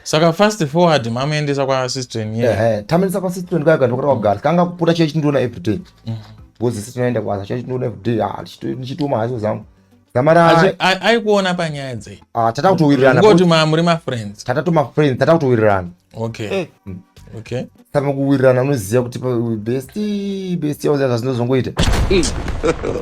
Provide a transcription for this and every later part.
Saka fast forward, mamuendesa kwasistren ye? Ehe, tamuendesa kwasistren kwaya kandokota kugara kanga kupota chiya chindiona everyday, because sisi tinoenda kubasa, chiya chindiona everyday. Ah, ndichitoma haso zangu zamara. Aikuona panyaya dzei? Ah, tata kutowirirana. Ngoti muri mafriends? Tata to mafriends, tata kutowirirana. Saka kuwirirana, unoziva kuti best best yauziva zvazvinozongoita.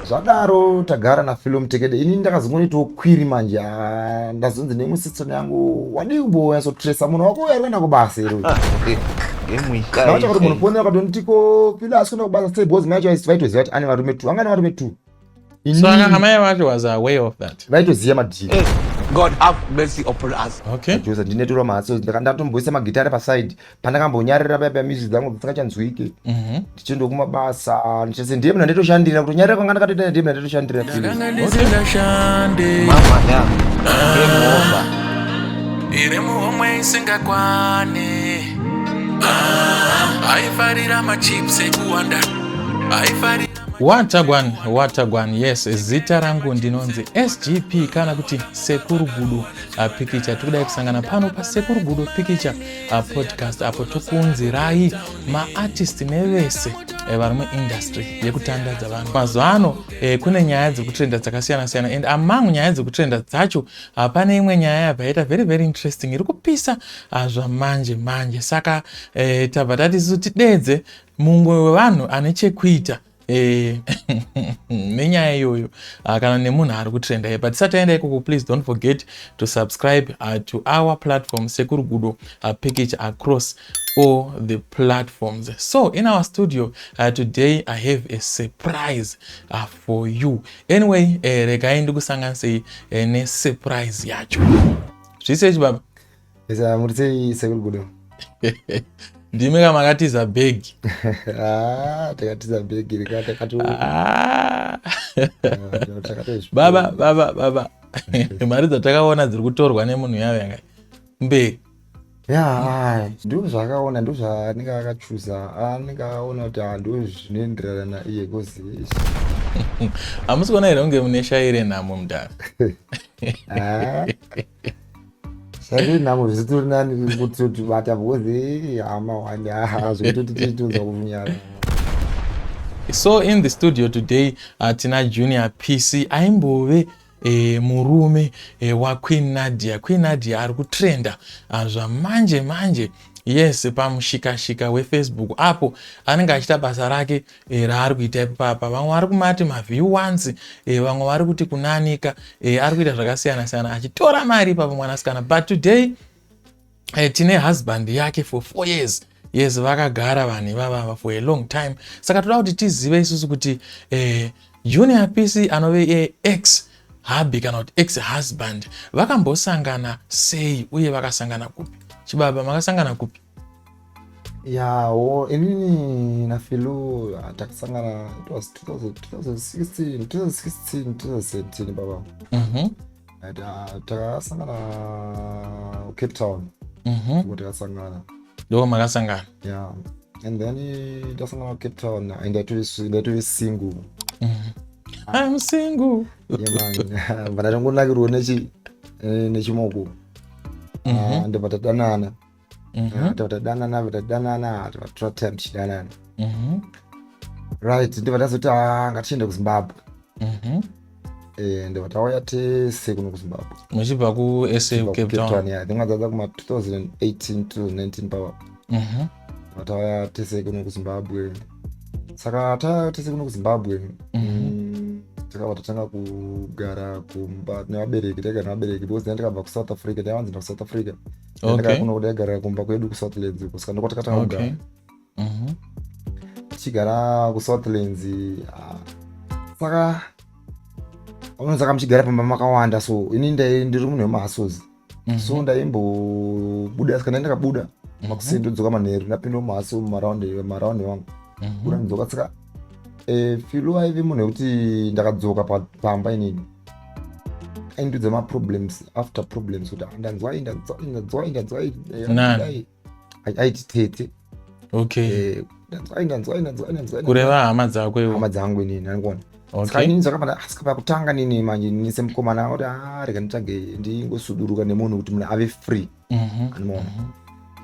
Zvadaro tagara naFilo Mutekede. Ini ndakazongoitawo query manje. Ah, ndazonzi neimwe sister yangu, wadii kumbonyatsotresa munhu wako uyo ari kuenda kubasa iro? Ndakatsvaka kuti munhu fonera katonditiko Filo asi kuenda kubasa sei, because mai acho vaitoziva kuti ane varume two, anga ane varume two. Saka amai vacho was aware of that? Vaitoziva madhiri. God have mercy upon us. Josa ndinetorwa mahatso, ndatomboisa magitare paside pandakambonyarira paya paya, music dzangu dzisingachanzwike, ndichienda kumabasa, ndichese ndiye munhu anditoshandira. Kutonyarira kwanga ndakatoita, ndiye munhu anditoshandira. Ndakanga ndisingashande. Mama, yeah. Game over. Iri muhomwe isingakwane. Ah, aifarira machips ekuwanda, aifarira. Watagwan, watagwan. Yes, zita rangu ndinonzi SGP kana kuti Sekuru Gudo Pikicha. Tikudai kusangana pano paSekuru Gudo Pikicha Podcast, apo tokuunzirai maartist nevese vari muindustry yekutandadza vanhu. Mazuva ano kune nyaya dzekutrenda dzakasiyana siyana, and among nyaya dzekutrenda dzacho, pane imwe nyaya yabva yaita very very interesting, iri kupisa zvamanje manje. Saka tabva tati isu tidedze mumwe wevanhu ane chekuita nenyaya iyoyo, kana nemunhu ari kutrenda iye. But tisati taenda ikoko, please don't forget to subscribe to our platform, Sekuru Gudo Package, across all the platforms. So in our studio today I have a surprise for you. Anyway, regai ndikusanganisei nesurprise yacho. Zvise chibaba? Muri sei, Sekuru Gudo? Ndimi kamakatiza bhegi? Ah, takatiza bhegi rikatakato. Ah. Baba, baba, baba, mari dzatakaona dziri kutorwa nemunhu yavo yanga mberi. Ya, ndo zvaakaona, ndo zvaanenge akachuza, anenge akaona kuti ah, ndo zvinoenderana naiye 'cause Hamusi kuona here kunge mune shaire nhamo, mudhara? Shaire nhamo zvitori nani kutotibata, because hama wani zvekutoti tichitonzwa kuvunyara. So in the studio today tina Junior PC, aimbove murume waQueen Nadia. Queen Nadia ari kutrenda zvamanje manje, yes, pamushikashika weFacebook apo anenge achiita basa rake raari kuita ipapa. Vamwe vari kumati maview once, vamwe vari kuti kunanika. Ari kuita zvakasiyana siyana achitora mari ipapo mwanasikana. But today tine husband yake for 4 years. Yes, vakagara vanhu ivavava for a long time. Saka toda kuti tizive isusu kuti Junior PC anove ex hubby kana kuti ex husband vakambosangana sei, uye vakasangana kupi? Chibaba, makasangana kupi? Yawo, inini naFilo takasangana, it was 2016, 2016, 2017 baba. And, takasangana Cape Town. Ndipo takasangana. Ndo makasangana? Yeah, and then tasangana Cape Town and ndatove single. I'm single. Yeah man, but ndatongonakirwa nechimoko. Ah, ndobva tadanana. Ndobva tadanana, tadanana, tatora time tichidanana. Right, ndobva tazoti, ah, ngatichiende kuZimbabwe. Ndobva tauya tese kuno kuZimbabwe. Muchibva kuSA, Cape Cape Town? Yeah, ndinga dzadza kuma 2018, 2019 pava. Tauya tese kuno kuZimbabwe. Saka tauya tese kuno kuZimbabwe, takabva tatanga kugara kumba nevabereki. Taigara nevabereki because ndanga ndakabva kuSouth Africa, ndaiwanzi kuSouth Africa. Ndakauya kuno, ndaigara kumba kwedu kuSouthlands uko, saka ndiko takatanga kugara. Tichigara kuSouthlands, ah, saka saka muchigara pamba makawanda, so ini ndiri munhu wemahustles, so ndaimbobuda. Saka ndakabuda makuseni, ndodzoka manheru, ndapinda muhustle mumaraundi maraundi wangu, buda ndodzoka. Saka Filo aive munhu wekuti ndakadzoka pamba inini aindudza maproblems after problems, kuti, "Ah, ndanzwai, ndanzwai, ndanzwai, ndanzwai." Nani? Aiti tete. Okay. Ndanzwai, ndanzwai, ndanzwai, ndanzwai. Kureva hama dzako iwo? Hama dzangu inini, andikuona. Saka inini zvakabva asika pakutanga nini manje ini semukomana kuti ah rega nditsvage ndingosuduruka nemunhu kuti munhu ave free. Anoona.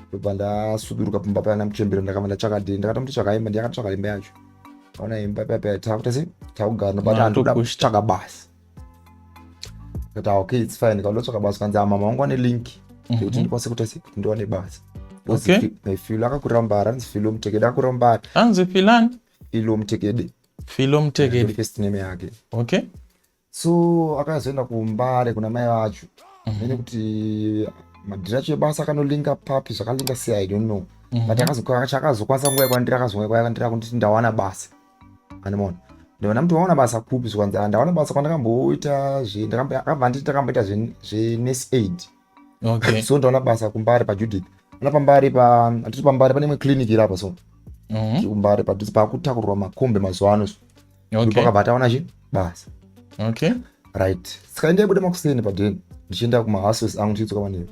Ndobva ndasuduruka pamba paya namuchembere, ndakabva ndatsvaka deni, ndakati mutsvaka imba, ndiyakatsvaka imba yacho. Aona imba paya paya takuita sei, takugara, ndobata handoda kutsvaka basa. Ndikati ah, okay, it's fine, ndikaona basa kanzi ah, mama wangu ane link yekuti ndikwanise kuita sei, kuti ndiwane basa. Filo akakurira Mbare, anzi Filo Mutekede, akakurira Mbare. Anzi Filani? Filo Mutekede. Filo Mutekede. First name yake. So akazoenda kuMbare kuna mai vacho. Nene kuti madhiri acho ebasa akanolinga papi, zvakalinga sei, I don't know. But chakazokwanisa nguva yekwandiri, akazouya kwandiri kunditi ndawana basa. Anomaona. Ndaona kuti waona basa kupi, zvikanzi ah, ndawana basa kwandakamboita zve akabva nditi ndakamboita zve nurse aid. So ndaona basa kuMbare paJudith. Ana paMbare pa hatisi paMbare, pane imwe clinic iri apa so. Kumbare padhuze pakutakurwa makombe mazuva ano so. Pakabva taona chi basa. Right, saka ndaibuda makuseni padheni ndichienda kumahustles angu, ndichidzoka manheru.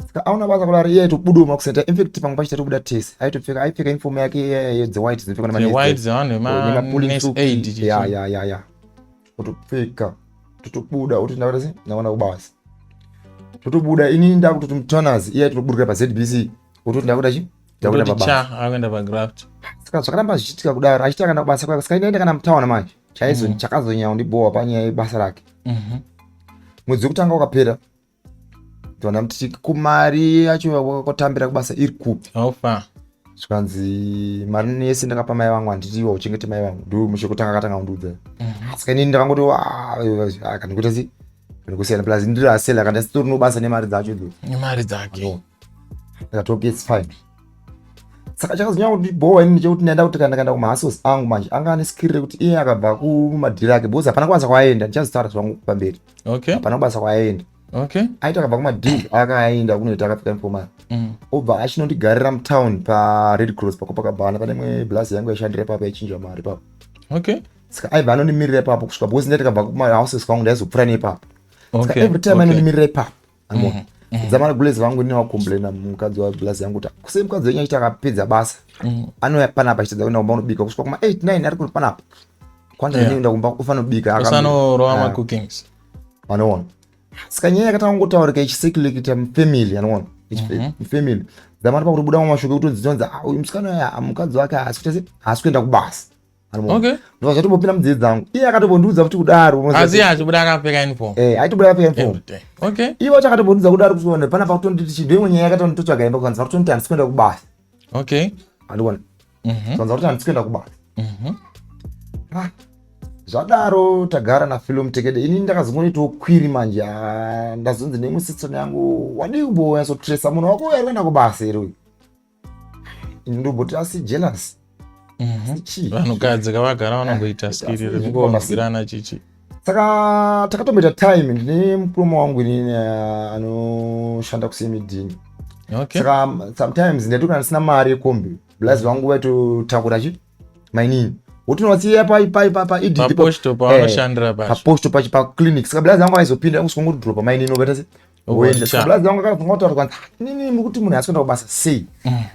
Saka aona basa kudaro, iye aitobudawo makuseni. In fact pamwe pacho taitobuda tese. Aitopfeka, aipfeka uniform yake iye dzewhite dzinopfekwa White dzevanhu vema nurse aid. Ya, otopfeka, totobuda, oti ndakuta sei, ndaona kubasa, totobuda. Inini ndakutoti mutonas, iye aitoburikira paZBC, ototi ndakuta chi, ndakuenda Kutoti pabasa. Cha akuenda pagraft. Saka zvakaramba zvichiitika kudaro, achiti akaenda kubasa kwake. Saka indaenda kana mutaona manje chaizo chakazonyanya kundibhowa panyaya yebasa rake, mwedzi wekutanga wakapera, ndona muti kumari yacho wakatambira kubasa iri kupi? How far? Zvikanzi mari yese ndakapa mai vangu, handiti iwa uchengete mai vangu. Ndo mushe kutanga akatanga kundiudza. Saka inini ndakangoti kandikuita sei, ndikusiyana, plus ndiri asela kana sitori nobasa nemari dzacho idzo. Nemari dzake. Ndikati okay, it's fine. Saka chakazonyanya kundibhowa inini chekuti ndaenda kuti kana ndakaenda kumahustles angu manje, anga ane skill rekuti iye akabva kumadhiri ake, because hapana kubasa kwaaenda, ndichazotaura zvangu pamberi. Hapana kubasa kwaaenda. Aiti akabva kumadhiri akaaenda kunoita akapfeka informal, obva achinondigarira mutown paRed Cross paCopacabana, pane imwe blazi yangu yaishandira ipapo, yaichinja mari ipapo. Saka aibva anondimirira ipapo kusvika, because ndaiti kabva kumahustles kwangu ndaizopfuura neipapo. Saka every time anondimirira ipapo, anoona dzamara gulezi vangu ndinowacomplaina mukadzi wablazi yangu kuti kusei mukadzi wenyu achiti akapedza basa anouya panapa achitadza kuenda kumba unobika kusvika kuma 8 9 ari kuri panapa kwanza inoenda kumba ufanira kubika. Usanorova macookings. Anoona. Saka nyaya yakatanga kungotaurika ichicirculate mufamily, anoona, mufamily dzamara pakutobuda mamwe mashoko ekutonzi tonzi ah, uyu musikana uyu, ah, mukadzi wake haasi kuita sei, haasi kuenda kubasa. Anoona. Ndobva zvatombopinda munzeve dzangu. Iye akatombondiudza futi kudaro, unoziva. Asi iye achibuda akapfeka uniform. Eh, aitobuda akapfeka uniform. Every day. Ivo chakatombondiudza kudaro kuti pana pakutonditi chi, ndoimwe nyaya yakatonditotsvaga imba, kukanzi vakutonditi handisi kuenda kubasa. Andikuona. Zvanzi kuti handisi kuenda kubasa. Ah, zvadaro tagara naFilo Mutekede, inini ndakazongoitawo query manje. Ah, ndazonzi nemusitsoni yangu, wadii kumbonyatsotresa munhu wako uyu ari kuenda kubasa here uyu? Ini ndomboti asi jealous, asi chii? Vanhukadzi kavagara vanongoita skiri Asi rekungonzwirana chichi. Saka takatomboita time, ndine mukoma wangu inini ah, anoshanda kusemidhini. Saka sometimes ndaiti kana ndisina mari yekombi, blazi vangu vaitotakura chi mainini, wotonovatsiya paEdith. Paposto pavanoshandira pacho. Paposto pachi paclinic. Saka blazi vangu vaizopinda kusvikongotidropa mainini, ovaita se woenda. Saka blazi vangu akazonga kutaura kwanzi, "Ah, inini muri kuti munhu haasi kuenda kubasa sei?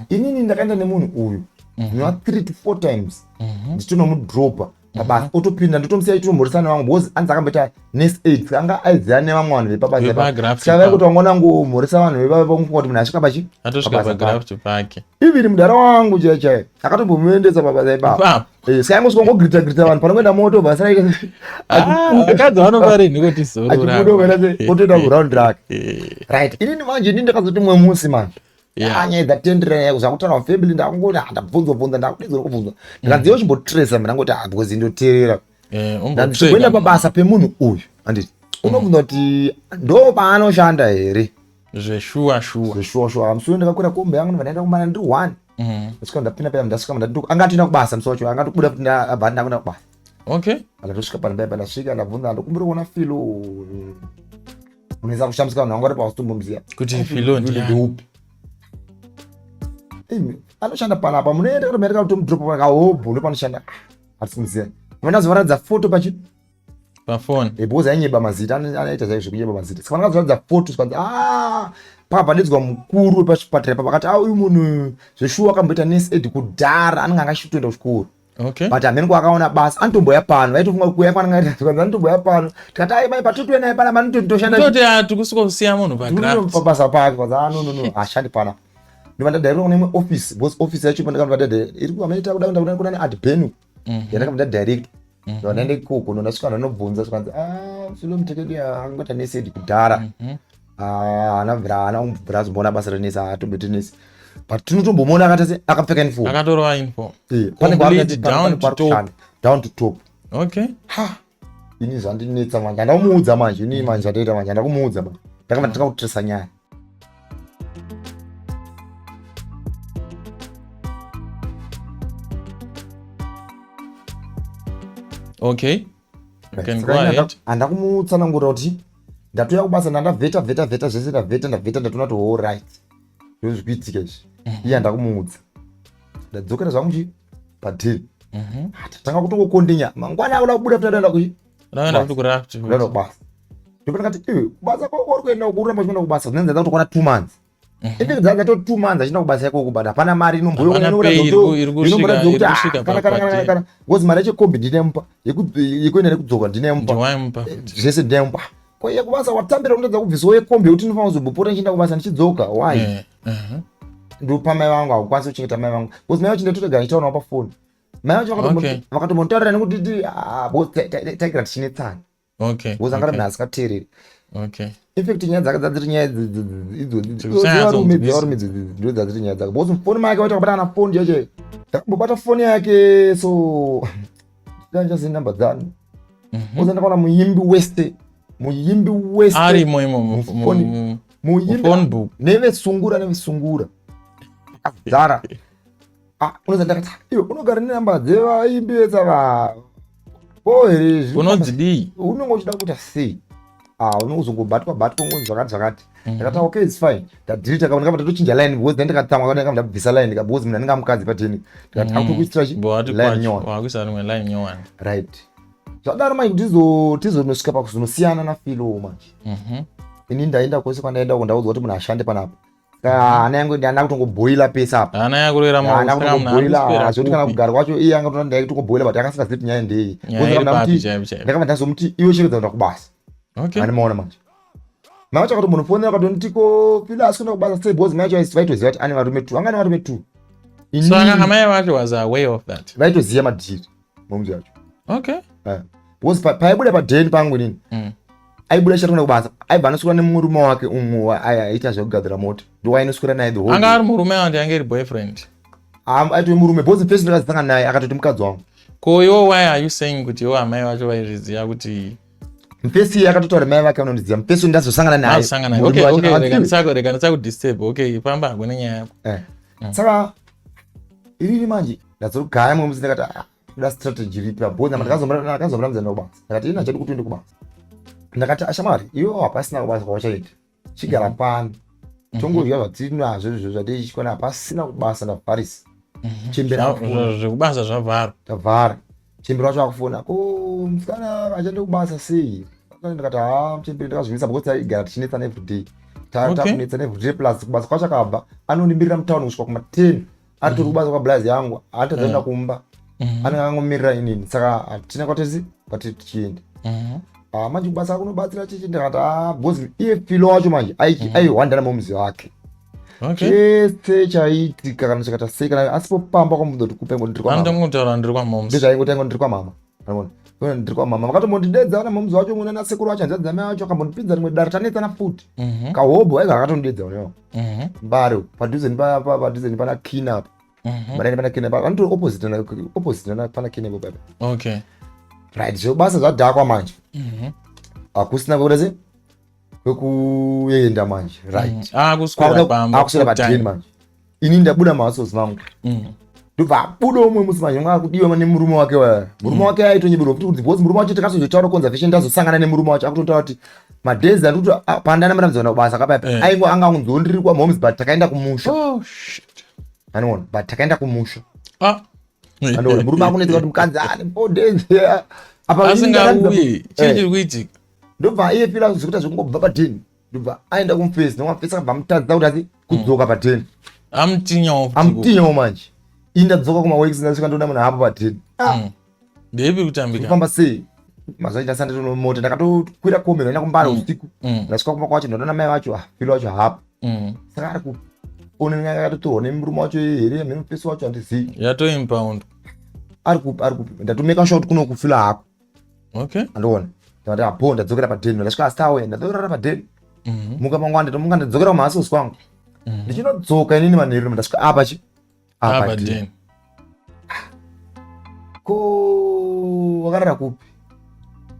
Inini ndakaenda nemunhu uyu ndinova 3 to 4 times ndichitomudropa pabasa, otopinda, ndotomusiya achitomhoresana nevamwe," because anzi akamboita nurse aid, saka anga aiziva nevamwe vanhu vepabasa. Vepagraft. Saka vaikuti vangoona ngomhoresa vanhu vepamufunga kuti munhu asvika pachi Atosvika pabasa pake. pagraft pake. Even mudhara wangu chaiyo chaiyo akatombomuendesa pabasa ipapo. Ipapo. Eh, saka angosvika ngogirita girita vanhu panongoenda moto, basa raita Ah, vakadzi vanofarinhi kuti achibuda zorora. kuenda otoenda kuraundi rake. Right, inini manje, inini ndakazoti mumwe musi manje, ah, nyaya dzatenderera zvakutaura mufamily, ndakungoti ah, ndabvunzwa bvunza, ndakudedzwa kubvunzwa, ndikanziva chimbotresa, ndangoti ah, because ndoteerera. Ndandichikuenda pabasa pemunhu uyu, handiti unobvunza kuti ndo paanoshanda here? Zveshuwa shuwa. Zveshuwa shuwa. Musi uyu ndakakwira kombi yangu, ndibva ndaenda kumana ndiri one. Ndasvika, ndapinda paya, ndasvika ndati anga atoenda kubasa musi wacho, anga atobuda kuti abva ndakuenda kubasa. Andatosvika panapa, ndasvika, ndabvunza, ndokumbira kuona Filo. Unoisa kushamisika, vanhu vanga vari pavasitombomuziya. Kuti Filo ndiani? Ndeupi? Imi anoshanda panapa, munoenda kutomereka kutomudropa kahobho, ndopanoshanda, hatisi kumuziya. Vandazovaratidza foto pachi Pafoni. Eh, because ainyeba mazita, anoita zvaizvo zvekunyeba mazita. Saka vandazoratidza foto, zvikanzi ah, pakabva mukuru wepachipatara ipapo akati ah, uyu munhu zveshuwa akamboita nurse aid kudhara, anenge anga achitoenda kuchikoro. Okay. But hamene kwakaona basa anotomboya pano vaitofunga kuuya kwanangaita anotomboya pano tikati ai mai patotouya naye pana panotoshanda toti ah, tikusiko kusiya munhu pagraft pabasa pake kwanza ah, no no no hashandi pana ndobva ndadairwa kune imwe office because office yacho pandakabva ndadaira iri kuamene takuda kuenda kuna adbenu mhm. yandakabva ndadirect mhm. ndobva ndaenda ikoko ndondasvika ndanobvunza zvikanzi ah filo mutekedi angoita nesi edi kudhara mhm. ah, haana bvira haana kumbobvira azomboona basa renesi haatomboti nesi but tinotombomuona akaita se akapfeka uniform akatorova uniform eh, pane kwaari kushanda down to top okay ha ini zvandinetsa manje handakumuudza manje ini manje zvandoita manje handakumuudza manje ndakabva ndatanga kutresa nyaya okay handakumutsanangurira kuti ndatouya kubasa ndandavheta vheta vheta zvese ndavheta ndavheta ndatoona kuti all right ndozvikuitika izvi mhm. iye handakumuudza ndadzokera zvangu chi padhiri mhm. tatanga kutongokondinya mangwana akuda kubuda futi adaenda kuchi kuda kubasa ndipo ndakati iwe kubasa kwako uri kuenda kuramba uchienda kubasa zvinenge zvaida kutokwana 2 months mhm. inenge dzaida to 2 months achienda kubasa ikoko but hapana mari inomboyoinoratidza because mari yechekombi ndinemupa yekuenda nekudzoka ndinemupa eh, zvese ndinemupa ko yekubasa watambira unotadza kubvisawo yekombi yekuti ndinofanira kuzombopota ndichienda kubasa ndichidzoka why eh, uh-huh. ndopa mai vangu haukwanisi kuchengeta mai vangu because mai vacho ndatotoga ndichitaura navo pafoni mai vacho vakatombontaurira nekuti ah, taigara tichinetsana because anga munhu asikateereri infact nyaya dzake dzadziri nyaya idzodzivarume dzevarume idzodzi ndo dzadziri nyaya dzake because mufoni make wacho akabata kana foni chacho ndakambobata foni yake so ndichazivi namba dzani because ndakaona muimbi wese muimbi wese arimo imo muimbi nevesungura nevesungura akazara ah, unoza ndakati iwe unogara nenamba dzevaimbi vese ava ko here unodzidii unenge uchida kuita sei ah unozongobatwa batwa ngonzi zvakati zvakati mhm. ndakati okay it's fine ndadelete kaona kapa tatochinja line because then ndikatsamwa kana ndikabva ndabvisa line ka because munhu anenge amukadzi pateni ndikati mhm. akutokuisira chi line nyowani wakuisa rimwe line nyowani right zvadaro manje tizo tizonosvika pakuzonosiyana nafilo manje mhm. ini ndaenda kwese kwandaenda uko ndaudzwa kuti munhu ashande panapa hana yangu ndana kutongoboila pese apa hana yakurera hana kutongoboila zvekuti kana kugara kwacho iye anga tona ndai kutongoboila but akasingazivi kuti nyaya ndei ndakabva ndazomuti iwe chiredza kuenda kubasa okay ani maona manje mai vacho akatombonifonera akatonditi ko fila asi kuenda kubasa sei because mai vacho vaitoziva kuti ane varume two anga ane varume two so anga mai vacho was aware of that vaitoziva madhiri momzi yacho okay eh. because paibuda padheni pangu inini mm. aibuda chatoenda kubasa aibva anoswera nemurume wake umwe aiita zvekugadzira mota ndowaainoswera naye the anga ari murume wandi ange iri boyfriend aitove murume because first ndakazitanga naye akatoti mukadzi wangu ko iwo why are you saying kuti iwo amai vacho vaizviziva kuti mfesi iye akatotaura mai vake vanondiziva mfesi ndazosangana naye okay okay rega ndisakudisturb okay pamba hakuna nyaya yako eh. mm. saka inini manje ndazogaya mumwe musi ndakati ah, kuda strategy ripi abhoza ndakazomurambidzana kubasa ndakati ini hachadi kuti uende kubasa ndakati ashamwari ah, iwe hapasina kubasa kwawachaita chigara mhm. pano mhm. tongodya zvatinazvo izvo zvatichikwana hapasina kubasa ndavharisa mhm. chembera zvekubasa zvavhara tavhara chembera wacho akufona ko musikana achande kubasa sei ndikati ha muchembere ndakazvimisa because taigara tichinetsana everyday takunetsana everyday plus kubasa kwacho akabva anondimirira mutown kusvika kuma 10 aritori mm. kubasa kwablazi yangu haatadza kuenda mm. kumba mm. anenge akangomirira inini saka hatina kwatisi kwati tichienda mm-hmm. ah, manje kubasa kunobatsira chichi ndikati ah, because iye filo wacho manje aihwandana momuzi wake chese chaiitika kana chikata sei kana asipo pamba kwamubvunza kuti kupe ndiri kwamama ndezvaingotaingo ndiri kwamama ndiri kwamama vakatombondidedza vana momuzi wacho muna nasekuru wacho hanzvadzi dzamai wacho akambondipinza rimwe dare tanetsana futi mhm. kahobho aiva akatondidedza unewo mhm. mbare padhuze padhuze nepana kina apa mhm. mbare nepana kina apa vanotori opposite opposite pana kina ipo papa okay right zvebasa zvadhakwa manje hakusina kwekuita se kwekuenda manje right akuswera padheni manje ini ndabuda mahasos vangu mm. ndobva abuda umwe musi manje unga akudiwa nemurume wake waya murume mm. wake aitonyeberwa futi kuti because murume wacho takazozotaura conservation ndazosangana nemurume wacho akutotaura kuti madays andikuti ah, pandana marambidzana kubasa kapaipa eh. aingo anga anzondiri kwamoms but takaenda kumusha oh, anoona but takaenda kumusha ah. anoona murume akunetseka kuti mukadzi ane 4 days apa asingauyi chii eh. chiri kuitika ndobva iye fila zvekuita zvekungobva padheni ndobva aenda kumufesi nomafesi akabva amutadzisa kuti asi kudzoka mm. pateni amutinyawo amutinyawo manje ini ndadzoka kumaworks ndasvika ndoona munhu hapo pateni Ndeipi kutambika? Kufamba sei mazuva acho ndasanditonomota, ndakatokwira kombi, ndaenda kuMbare usiku. Ndasvika kumba kwacho, ndinoona mai vacho, ah, Filo wacho hapo. Saka ari kuonena, akatotorwa nemurume wacho here, nemufesi wacho, handizivi. Yatoimpound. Ari kupi, ari kupi? Ndatomeka sure kuti kuno kuFilo hako. Andiona, ndakati apo ndadzokera padheni, ndasvika asitauya, ndadzorara padheni. Muka mangwana, ndatomuka, ndadzokera kumahasels kwangu. Ndichinodzoka inini manheru, ndasvika apa chi apa apa dheni. Den. Ko wakarara kupi?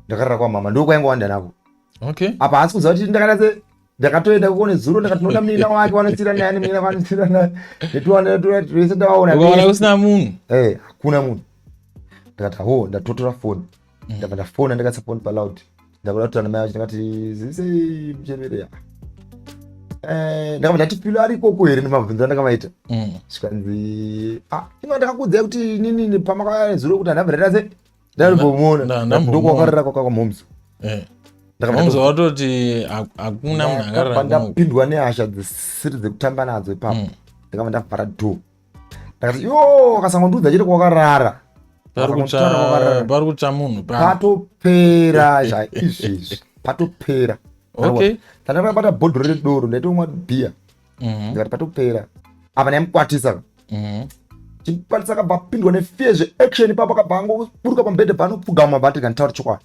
Ndakarara kwamama, ndokwainge wanda nako. Apa haasi kuziva kuti ndakaita se ndakatoenda kuone zuro, ndakatinoona munin'ina wake wanosira naye, nemunin'ina wanosira naye, netuwane twese ndavaona. Ukaona vese. Kusina munhu. Eh, hakuna munhu. Ndakati ho, ndatotora foni, ndabva ndafona, ndakaisa foni paloud, ndakuda kutaura namai vacho. Ndakati, "Zisei muchemere." Eh, ndakabva ndati, "Filo ari ikoko here?" Nemabvunzo andakavaita. Zvikanzi, "Ah, ino ndakakuudzai kuti nini pamakauya zuro kuti handabva ndaita se ndaimbomuona." Ndambomuona. Ndokwakarara kwakamomzo. Momzo watoti hakuna munhu akarara kunoku. Ndapindwa nehasha dzisiri dzekutamba nadzo ipapo. Ndakabva ndavhara door, ndakati, "Yo, akasangondiudza chete kwakarara." Pari Akakonditora kwakarara. Pari kutsva munhu pano. Patopera zvaizvezvi, patopera. Tandakabata bhodhoro redoro, ndaitomwa bhiya. Ndikati patopera apa, ndaimukwatisa. Chimukwatisa, akabva apindwa nefear zveaction ipapo, akabva angoburuka pamubhedha, bva anopfugama, bva ati, "Kanditaura chokwadi."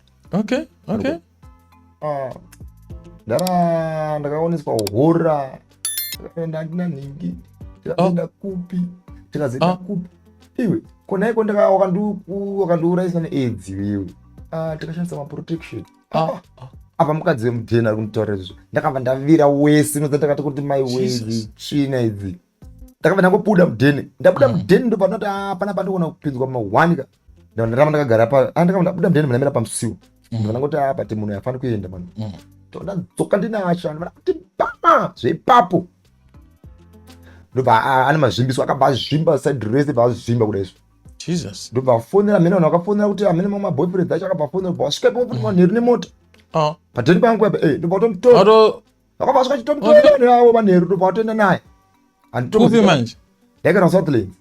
Ah, ndara ndakaoneswa hora, ndakaenda, handina nhingi, tikazoenda kupi, tikazoenda kupi iwe konaiko? Wakandiurayisa neAIDS iwewe. Ah, tikashandisa maprotection. Apa mukadzi wemudheni ari kunditaurira izvozvo, ndakabva ndavira wese unoza, ndakati kuti mai Jesus. wezi tsvina idzi. Ndakabva ndangobuda mudheni, ndabuda mudheni, ndobva ndoti, "Ah, panapa ndikuona kupinzwa mumahwanika." Ndaramba ndakagara pa, ah, ndakabva ndabuda mudheni, ndamira pamusiwo. Ndobva ndangoti, "Ah, but munhu hafani kuenda mani." Ndadzoka ndinasha, ndobva kuti bama zveipapo, ndobva ane mazvimbiso, akabva azvimba side rese, bva azvimba kudai izvo. Jesus. Ndobva afonera mhene vanhu vakafonera kuti amene mamwe maboyfriend acho, akabva afonera, bva wasvika ipapo futi manheru nemota padheni pangu apa, eh, ndobva watomutora. Akabva asvika achitomutora vanhu avo manheru, ndobva watoenda naye. Kupi manje? Ndaigara kuSouthlands.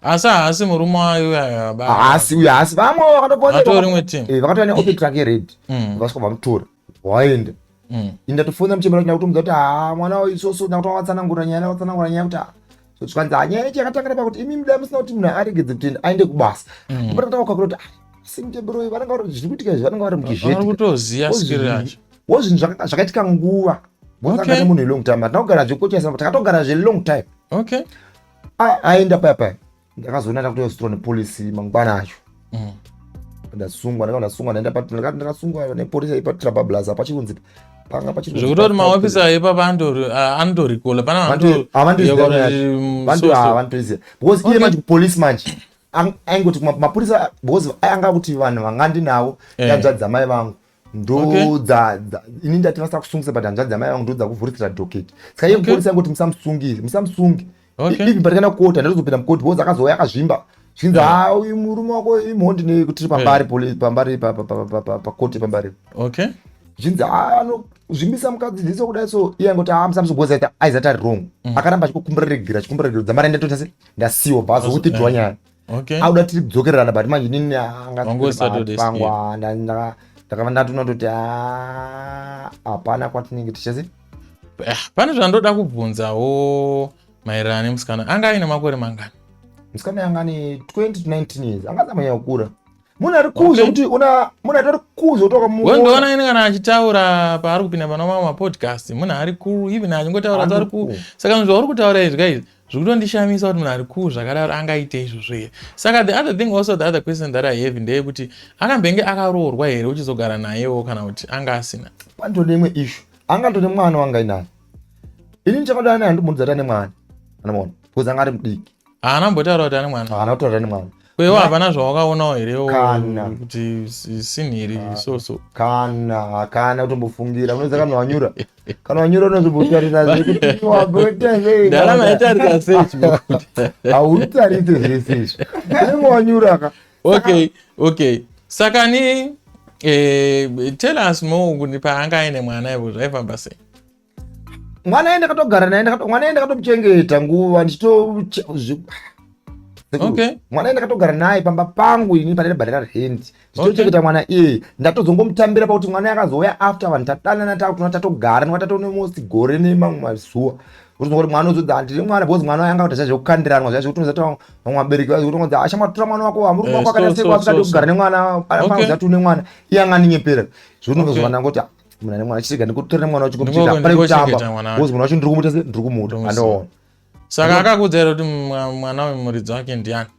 Asi haasi murume wayo uya ba? Haasi uyo, haasi, vamwe vakatofonera. Vatori rimwe team. Eh, vakatouya neOpel truck yered. Vasvika vamutora, waenda. Ini ndatofonera muchembera kuti ndakutomudza kuti ha, mwana wayo isoso, ndakutovatsanangura nyaya, ndavatsanangura nyaya kuti ha, so zvikanzi, ha, nyaya yacho yakatangira pakuti imi muda musina kuti munhu aregedze kuti aende kubasa. Ndopatanga kukakura kuti, ah, asi muchembero uyu vanenge vari zviri kuitika izvi, vanenge vari Vari mukizheti. kutoziya skiri yacho. Wo zvinhu zvakaitika nguva vosangana munhu long time, hatina kugara zvekochesa, takatogara zvelong time. Aenda paya paya, ndakazoona ndakutozotorwa nepolisi mangwana acho. Ndasungwa, ndakanga ndasungwa, ndaenda ndakasungwa nepolisi aipatrabablaza pachirunzi panga pachiri. Zvekutoti maofisa ipapa anotorikola pana. Vantoziva because iye manje kupolisi manje aingoti mapurisa, because anga kuti vanhu vanga ndinavo hanzvadzi dzamai vangu ndo ini ndati vasina kusungisa, but hanzvadzi dzamai vangu ndo dzakuvhurisira docket. Saka iye mupolisi aingoti, "Musamusungise, musamusunge." Even patikana kukota, ndatozopinda mukoti because akazouya akazvimba, zvinzi, "Ha, uyu murume wako imhondi," nekutiri pambari pambari pakoti pambari. Zvinzi, "Ha, anozvimbisa mukadzi ziso kudai." So iye angoti, "Ha, musamusunge," because aizati ari wrong. Akaramba achikukumbira regera, achikumbira regera, dzamara ndatoita se ndasiwa, bva azowithdraw nyaya. Auda tiri kudzokererana, but manje inini Wanga usatode. pangu ndakava ndatona toti hapana kwatinenge tichase. Eh, pane zvandoda kubvunzawo maererano nemusikana. Anga aine makore mangani? Musikana yanga ane 20 to 19 years, anga asamanya kukura, munhu ari kuzve kuti una munhu atori kuzve kuti wakamuona. Wendoona ini kana achitaura paari kupinda pana mamwe mapodcast, munhu ari cool, even achingotaura Ari ari cool. cool. Saka zvauri kutaura izvi guys, zviri kutondishamisa kuti munhu ari cool zvakadaro angaite izvozvo here? Saka the other thing also, the other question that I have ndeyekuti akambenge akaroorwa here uchizogara nayewo, kana kuti anga asina? Panotone imwe issue, angatone mwana wanga inaye. Ini ndichakadana naye handimudza kuti ane mwana, anomaona, because anga ari mudiki. Haana mbotaura kuti ane mwana? Haana kutaura kuti ane mwana. Kwewo hapana zvawakaonawo here Kana. kuti sinhiri so so? Kana kutombofungira. Unoziva kana wanyura, kana wanyura unozombotarisa zvekuti wamboita sei. Ndarama yaitarisa sei chibukuta? Hautarise zvese izvi, unenge wanyura ka. Okay, saka ni tell us more kuti paanga aine mwana ivo zvaifamba sei? Mwana aye ndakatogara naye, mwana aye ndakatomuchengeta nguva ndichito. Okay. Mwana ndakatogara naye pamba pangu ini pandaibhadhara rent ndichitochengeta mwana iyeye. Ndatozongomutambira pakuti mwana akazouya after vanhu tadanana takutona tatogara ndinga tatone most gore nemamwe mazuva. Kuti mwana uzodza handiri mwana because mwana wanga kuti zvazvokukandiranwa zvazvokutonza ta vamwe vabereki vazokutonza asha matora mwana wako amuri eh, wako akaita sei kwasati kugara nemwana anofanira kuziva mwana iye anga aninyepera zvokunozova ndangoti ah, munhu ane mwana chirega ndikutora nemwana wacho kuchita pane kutamba because mwana wacho ndiri kumuita sei ndiri kumuda andoona. Saka akakuudza here kuti mwana wemuridzi wake ndiani?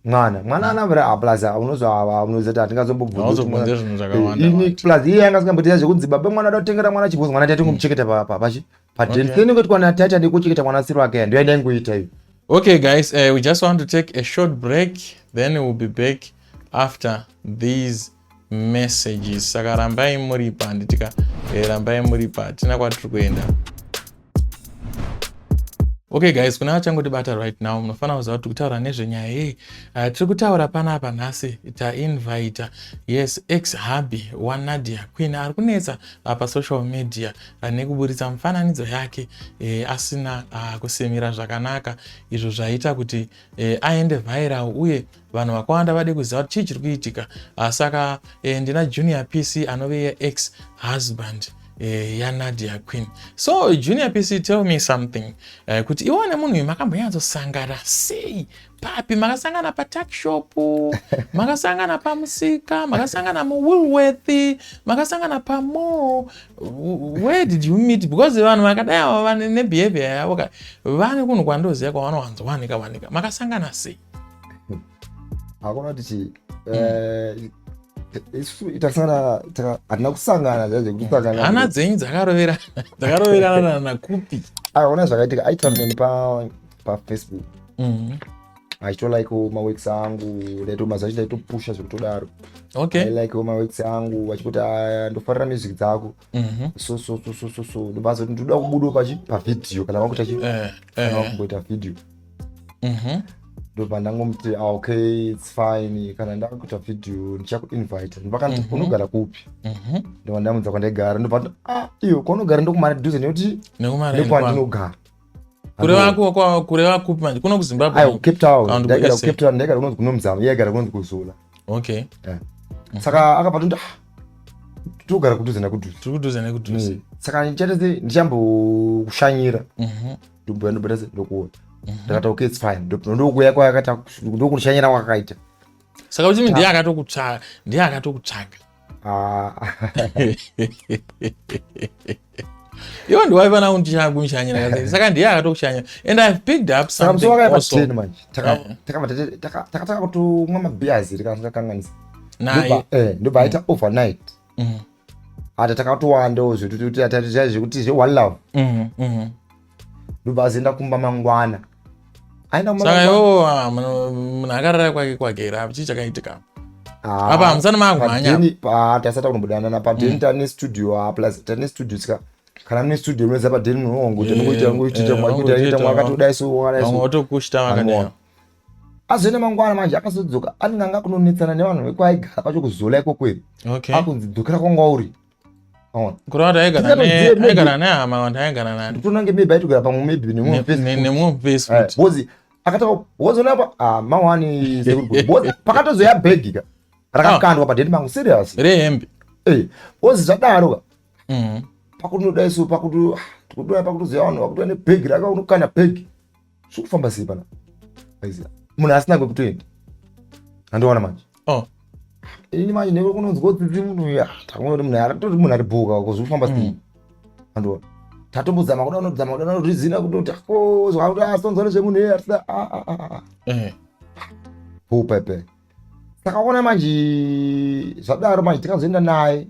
Mwana mwana ana vra ah, plus ah, unozwa unoziva kuti hatingazombobvunze zvinhu zvakawanda ini plus iye anga asingambotiza zvekunzi baba mwana ada kutengera mwana chibhozi mwana tatingomuchengeta pa pa pachi padeni then kuti kwana taita ndikuchengeta mwana siro wake ndiyo yandaingoita iyo. Okay guys, we just want to take a short break, then we'll be back after these messages. Saka rambai muripa handitika, rambai muripa, hatina kwatiri kuenda. Okay guys, kuna vachangotibata right now, munofanira kuziva kuti kutaura nezvenyaya yei. Tiri kutaura panapa nhasi tainvita yes ex hubby waNadia Queen ari kunetsa pasocial media nekuburitsa mifananidzo yake asina kusimira zvakanaka, izvo zvaita kuti aende viral uye vanhu vakawanda vade kuziva kuti chii chiri kuitika. Saka ndina Junior PC anove ex husband yaNadia Queen. So Junior PC, tell me something, kuti iwe nemunhu uyu makambonyatsosangana sei, papi? Makasangana patuckshop, makasangana pamusika, makasangana muWoolworth, makasangana pamall? Where did you meet? Because vanhu vakadai ava vane nebehavior yavo ka, vane kunhu kwandoziva kwavanowanzowanika wanika. Makasangana sei? Hakuna kuti chii, isusu takasangana, hatina kusangana zvaizvekutisangana. Hana dzenyu dzakaroverana dzakaroverana nakupi? Akaona zvakaitika, aitaura neni paFacebook achitolike maworks angu, ndaito mazuva acho ndaitopusha zvekutodaro. Ailike maworks angu achikuti, "Ah, ndofarira music dzako." So so so so so so ndobva azoti ndoda kubudawo pachi pavhidhiyo kana vakuita chi kana vakumboita vhidhiyo. Ndobva ndangomuti, "Ah, okay, it's fine, kana ndakuita vhidhiyo ndichakuinvite." Ndobva "Unogara kupi?" Ndobva ndamudza kwandaigara. Ndobva ndati, "Ah, iyo kwaunogara ndokumara dhuze nekuti Nekumara nekwandinogara." Kureva kupi manje, kuno kuZimbabwe? Aiwa, Cape Town. Kana Ndaigara kuSA. kuCape Town, ndaigara kunonzi kunomzamo, iye aigara kunonzi kuZola. Saka akabva toti, "Ah, togara kudhuze nekudhuze." Tiri kudhuze nekudhuze. Saka ndichaita sei, ndichambokushanyira. Ndobva ndobata sei, ndokuona. Ndakati, "Okay, it's fine." Ndokuuya kwayakaita, ndokushanyira kwakaita. Saka kuti ndiye akatokutsvaga, ndiye akatokutsvaga? Ah. Iwe ndiwaifana kundishanyira, saka ndiye akatokushanyira. And I've picked up Saka musi something wakaipa also. 10 manje takabva takatanga kutomwa mabhiazi tikakanganisa. Naye? Ndobva aita overnight. Ata takatowandawo zvekuti zve-one love. Ndobva azoenda kumba mangwana, aenda kumba Saka mangwana. Iwowo munhu akarara kwake kwake ra, chii chakaitika? Ah, Apa hamusani maakumhanya? Tasati kunombodanana padeni. Tane studio, ah, plus tane studio, saka kana mune studio munoziva padeni munongoita nongoita ngoita Wangoita, mwakatodai so wakadai Vamwe so. votokushita vakadai. Anoona. Azoenda mangwana manje, akazodzoka anenge anga kunonetsana nevanhu vekwaigara kwacho kuZola ikoko. Akunzi dzokera kwanga uri. Aona. Kureva kuti aigara Tisingatozive maybe- aigara nehama, vanhu aigara nani? Ndikutonange maybe aitogara pamwe maybe nemumwe face. Nemumwe face futi. Because akataka wozoona apa, ah, mawani sekuri, because pakatozoya bhegi ka rakakandwa padeni pangu, serious. Rehembe? Eh, because zvadaro ka pakunodai so pakuti tikutoya pakutoziva vanhu vakutoya nebhegi raka unokanda bhegi, zvikufamba sei pana aiziva munhu asina kwekutoenda, andiona manje. Ini manje neve kunonzwa tsitsi munhu uyu, ah, takuona kuti munhu atori munhu ari bhuka ko zvikufamba sei, andiona tatombozama kuda unodzama kuda unorizina kutoti ko zvakuti asonzwa nezvemunhu iye asina ah, ah, ah, ah. Bhupepe takaona manje zvadaro manje tikazoenda naye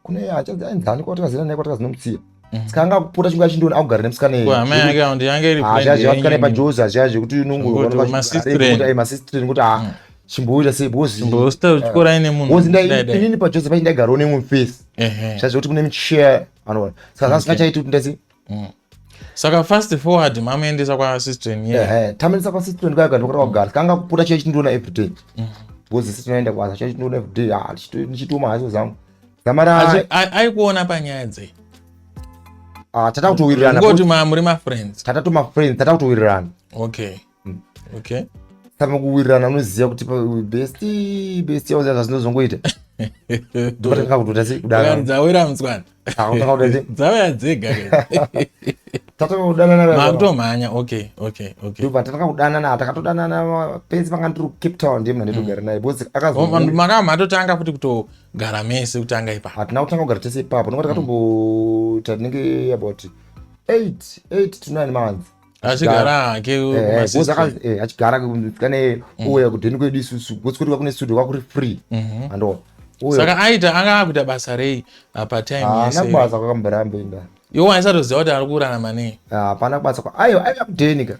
kune achanzi ainzani kwatakazoenda naye kwatakazonomutsiya. Saka anga kupota chinguva achindiona akugara nemusikana Ko hama yake aundi yange iri friend azvivasikana yenyu? Pajozi azviya zvekuti Zvekuti masistren. Masistren kuti ah, chimboita sei because Chimbosta chikora ine munhu. Because Dai, dai. inini pajozi pachi ndaigarawo nemwe face zvazvekuti kune muchair, anoona, saka zvasingachaiti kuti ndasi Saka fast forward, mamuendesa kwasistren ye? Ehe, tamuendesa kwasistren kwaya ndokata kugara. Saka anga kupota chiya chindiona everyday because sisi tinoenda kubasa, chiya chindiona everyday, ah, ndichitoma haso zangu zamara. Aikuona panyaya dzei? Ah, tata kutowirirana. Ngoti muri mafriends? Tata to mafriends, tata kutowirirana. Saka kuwirirana unoziva kuti best best yauziva zvazvinozongoita. Ndopatanga kutoita sei kudanana. Dzawira mutswana. Akutanga kuita sei? Dzauya dzega. Tatanga kudanana. Makutomhanya. Okay, okay, okay. Ndobva tatanga kudanana, takatodanana pese panga ndiri kuCape Town ndiye munhu anditogara naye because akazo. Oh, manga matotanga futi kutogara mese kutanga ipapo. Hatina kutanga kugara tese ipapo. Ndinoti takatomboita tinenge about 8 8 to 9 months. Achigara hake achigara kane ouya kudheni kwedu isusu because kwedu kwakune studio kwakuri free. Ando. Saka aita anga akuita basa rei pa time yese? Haana basa kwakamboramboenda. Iwe waisatoziva kuti ari kurarama nei? Hapana basa kwa. Aiwa aiva kudheni ka.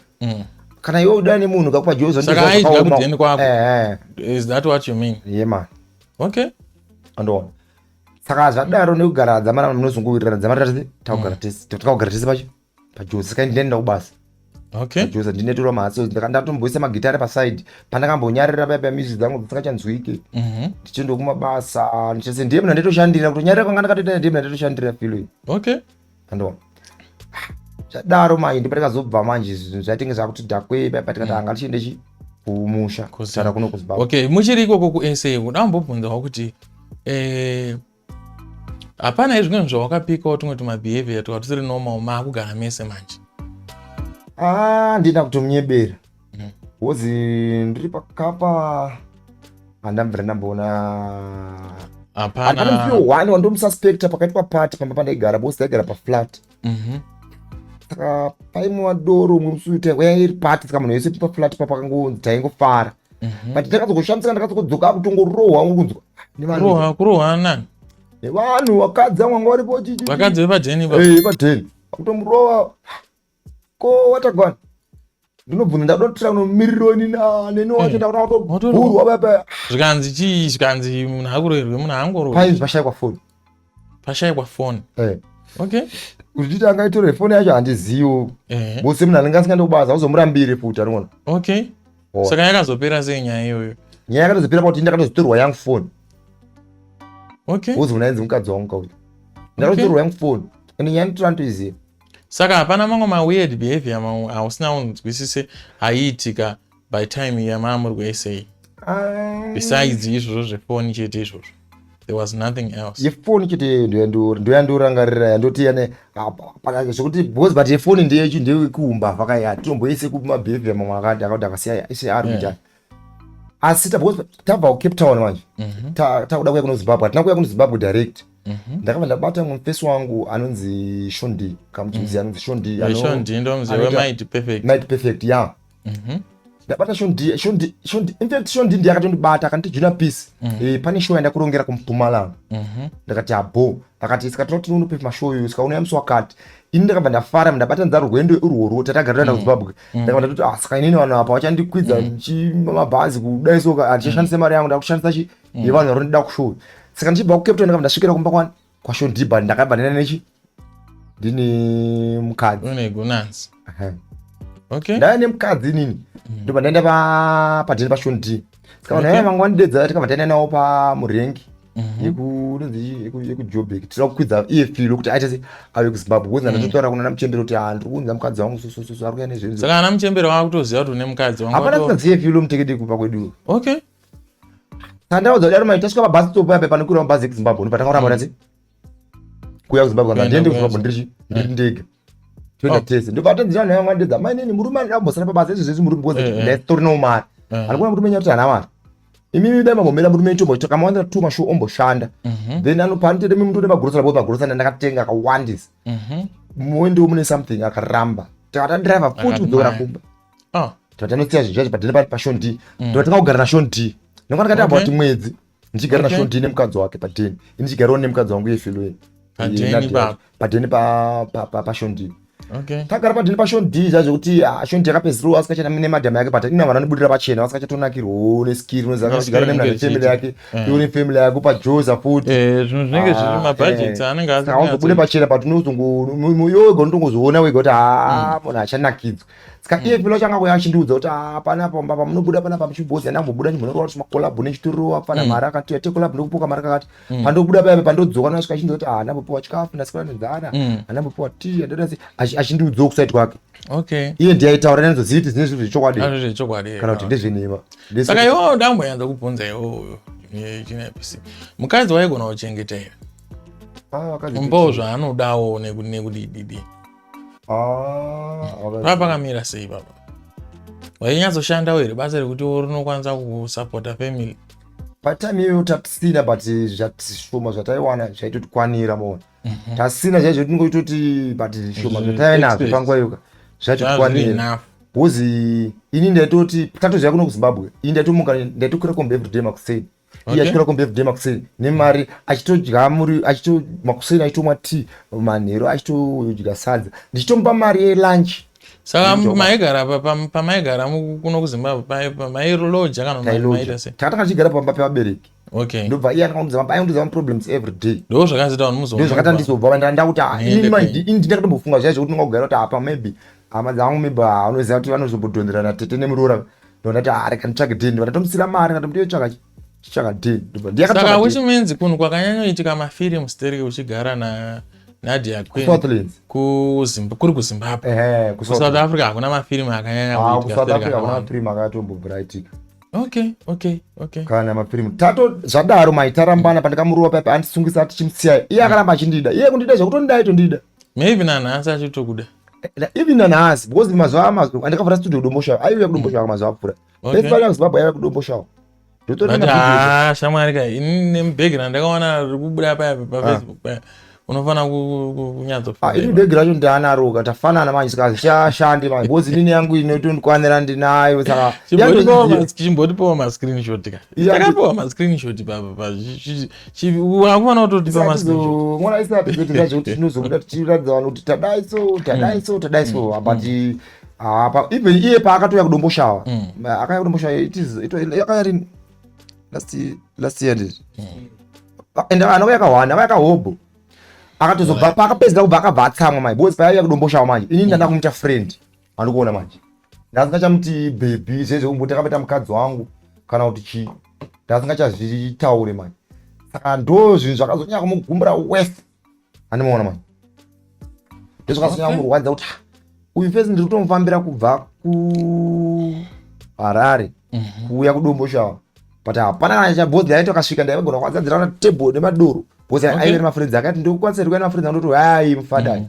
Kana iwe udane nemunhu kakupa jozo Saka aidya kudheni kwako. Is that what you mean? Yeah man. Okay. Andoona. Saka zvadaro nekugara dzamara munozongowirirana dzamara takugara tese takugara tese pacho. Pajozi saka ndinoenda kubasa. Okay. Pajozi ndinotora mahatso ndatomboisa magitare paside pandakambonyarira paya paya music dzangu dzisingachanzwike. Ndichienda kumabasa ndichese ndiye munhu anditoshandira kutonyarira kwanga ndakatoita ndiye munhu anditoshandira feel iyi. Okay. Andoona. Zvadaro mai ndipo takazobva manje zvinhu zvaitenge zvakuti dhakwe paya patikati anga tichiende chi kumusha kusara kuno kuZimbabwe. Okay, muchiri ikoko kuSA kuda kumbobvunzawo kuti hapana izvimwe zvawakapikawo tumwe tumabehavior twaka tusiri normal maakugara mese manje? Ah, ndina kutomunyebera. Wozi ndiri pakapa handambvira ndamboona hapana musi one wandomususpecta pakaitwa party pamba pandaigara because ndaigara paflat. Saka paimwiwa doro umwe musi uyu yaiva iri party saka munhu wese paflat papakangonzi taingofara. But ndakazogoshamisika ndakazodzoka kutongorohwa kunzwa nevanhu. Kurohwa nani? Nevanhu vakadzi vamwe vanga varipo chichi. Vakadzi vepadheni ipapo. Eh, vepadheni. Vakutomurova. Ko watagwana? Ndinobvunza ndakutotora kunomiriro ini neni wacho ndakuda kutobhurwa paya. Zvikanzi chii? Zvikanzi munhu akuroerwe munhu haangorohwi. Painzi pashaikwa foni. Pashaikwa foni. Eh. Okay. Kuti nditi angaitore foni yacho handiziwo. Bose munhu anenge asingade kubasa uzomurambire futi anoona. Okay. Saka yakazopera sei nyaya iyoyo? Nyaya yakatozopera pakuti ndakatozotorwa yangu foni. Okay. Wozi munhu ainzi mukadzi wangu kauya. Ndakatotorwa yangu foni. Ende nyaya nditora nditoiziva. Saka hapana mamwe ma weird behavior mamwe ausina kunzwisise aiitika by time yamamuri kuSA? Besides izvozvo zvefoni chete izvozvo. There was nothing else. Yefoni chete ndoyandorangarira yandoti yane zvekuti because but yefoni ndeyechi ndeyekuumba vakaya tinomboise kuma behavior mamwe akati akati akasiya ese ari kuita. Asi because tabva kuCape Town manje takuda kuya kuno Zimbabwe hatina kuya kuno Zimbabwe direct. Ndakabva ndabata mufesi wangu anonzi Shondi kamuchimuziva anonzi Shondi. Shondi ndomuziva Mighty Perfect. Mighty Perfect yeah. Ndabata Shondi Shondi Shondi in fact Shondi ndiye akatondibata akanditi Junior Peace. Pane show yandakurongera kuMpumalanga. Ndakati abo akati saka tinoti unope mashow iyoyo saka unouya musi wakati. Ini ndakabva ndafara ndabatanidza rwendo urworwo tatagara toenda kuZimbabwe. Ndakabva ndatoti ah saka inini vanhu apa vachandikwidza mabhazi kudai so handichashandise mari yangu ndakushandisa chi yevanhu vari kundida kushow. Saka ndichibva kuCape Town ndakabva ndasvikira kumba kwaShondi but ndakabva ndina nechi ndine mukadzi. Une gunanzi. Okay. Ndaiva nemukadzi inini. Ndobva ndaenda padheni paShondi. Saka vanhu vaya vanga vandidedza tikabva taenda navo pamurengi. YekuJoburg tinoda kukwidza EFP lokuti aite sei auye kuZimbabwe because ndatotaura kuna namuchembere kuti ndiri kuunza mukadzi wangu so so so ari kuuya nezvinhu. Saka ana muchembere vakutoziva kuti une mukadzi wangu. Hapana kuziva EFP lo mutekede kumba kwedu. Okay. Saka ndaudza kudaro mai tasvika pabus stop apa panokwira mabhazi ekuZimbabwe ndobva tanga kuramba tatsi kuuya kuZimbabwe kana ndiende kuZimbabwe ndiri ndega. Toenda tese. Ndobva atanzi vanhu vanga vandidza mai nini murume anoda kumbosara pabasa izvo zvese murume because ndaitori no mari. Andikuona murume nyaya kuti haana mari. Imimi dai mambomira murume itombo takamuwanzira two mashow omboshanda. Then anopa anotenda mimi mutode magrocery because magrocery ndakatenga akawandisa. Muendewo mune something akaramba. Takata driver futi kudzokera kumba. Tatanosiya zvinhu zvacho padheni paShondi. Ndobva tanga kugara naShondi. Ndanga ndakati about mwedzi ndichigara naShondi nemukadzi wake padheni. Ini ndichigarawo nemukadzi wangu yeFilwe. Padheni Padheni paShondi. Tagara padheni paShondi zvacho kuti Shondi yakapedzisira asikachana nemadhamu yake but ina vanhu vanobudira pachena vasikachatonakirwawo neskiri unoziva akachigara nemunhu ane family yake iwe une family yako paJoza futi. Zvinhu zvinenge zviri mabudgets anenge asina. Saka uzobude pachena but unozongo iwe wega unotongozoona wega kuti munhu achanakidzwa. Saka iye Felo changa kuya achindiudza kuti, "Ah, panapa pamba pamunobuda panapa muchibhozi, andambobuda ndimbonorowa kuti macollabo nechitorowa pana mari akati ate collabo ndokupoka mari kakati pandobuda paya pandodzoka ndosvika achindiudza kuti, ah, andambopiwa chikafu, ndaswera nenzara, andambopiwa tii, andoda sei," achindiudzawo kuside kwake. Iye ndiye aitaura, ndanozozivi kuti zvine zvinhu zvechokwadi Azvo zvechokwadi kana kuti ndezvenhema. Saka iwewo ndamboyanza kubvunza iwoyo, Junior PC, mukadzi waigona kuchengeta here? Ah, vakadzi Mumbawo zvaanodawo nekudididi. Ah, vakadzi. Pava pakamira sei papa? Wainyatsoshandawo here basa rekuti rinokwanisa kusapota family? Patime iyoyo tatisina, but zvishoma zvataiwana zvaitotikwanira, maona. Tasina chaizvo tingoitoti, but zvishoma zvataiva nazvo panguva iyoka Zvazviri zvaitotikwanira. enough. Because ini ndaitoti tatoziva kuno kuZimbabwe, ini ndaitomuka, ndaitokwira kombi everyday makuseni, iye achikwira kombi everyday makuseni nemari, achitodya muri, achito makuseni achitomwa tea, manheru achitodya sadza, ndichitomupa mari yelunch. Saka Nditoka. maigara pamaigara kuno kuZimbabwe, mailoja kana maita sei? Takatanga tichigara pamba pevabereki. Ndobva iye akangondudza, aingondudza maproblems everyday. Ndo zvakazoita kuti muzo Ndo zvakati ndizobva ndakuti, ah, Muende inini manje kwenyu. ini ndakatombofunga zvaizvo kuti ndingakugara kuti apa maybe hama dzangu maybe, ah, unoziva kuti vanozombodhonzerana tete nemuroora. Ndonati, ah, reka nditsvage den. Ndobva ndatomusira mari, ndikatomuti yotsvaka chitsvaka den. Ndobva ndiye Saka akatsvaka which den. means kunhu kwakanyanyoitika mafirimu stereki uchigara na Nadia Queen Southlands. Kuri kuZimbabwe? Ehe. KuSouth Africa hakuna mafirimu akanyanya Ah, kuitika kuSouth stereki Africa hakuna akawanda. mafirimu akatombobvira aitika. Kana mafirimu tato zvadaro maitarambana. Pandakamurova paipa andisungisa, tichimusiyai, iye akaramba achindida, iye kundida zvekutondida, aitondida. Maybe nanhasi achitokuda. Even nanhasi, because mazuva andakavhura studio kuDomboshawa, aiuya kuDomboshawa mazuva apfuura. Best vauya kuZimbabwe, aiuya kuDomboshawa. But ah, shamwari ka, ini nemubhegi randakaona riri kubuda paya paFacebook paya, unofana kunyatsofunga. Ini bhegi racho ndaanaroka, tafanana manje, saka zvichashandi manje, because inini yangu inotondikwanira ndinayo, saka Chimbotipawo mascreenshot ka. Takapiwa mascreenshot papa, wakufanira kutotipa mascreenshot. Mona isati zvekuti tinozobuda tichiratidza vanhu kuti tadai so, tadai so, tadai so, but apa even iye paakatouya kuDomboshawa, akauya kuDomboshawa, it is akauya rini? Last year ndizvo. And anauya akahwana, akauya akahobho, akatozobva paakapedzera kubva akabva atsamwa mai, because paaiuya kuDomboshawa manje inini ndanda kumuita friend, andikuona manje ndasingachamuti baby zvezvekumboti akabata mukadzi wangu kana kuti chii, ndasingachazvitaure manje. Saka ndo zvinhu zvakazonyanya kumugumbura wese, andimaona manje, ndozvakazonyanya kumurwadza kuti, "Ah, uyu fesi ndiri kutomufambira kubva kuHarare kuuya kuDomboshawa, but hapana kana chabhodzi." Aiti akasvika ndaigona kuadzadzira na table nemadoro, because aive nemafriends akati ndokukwanisa kuya nemafriends angu, ndoti hai mufadai,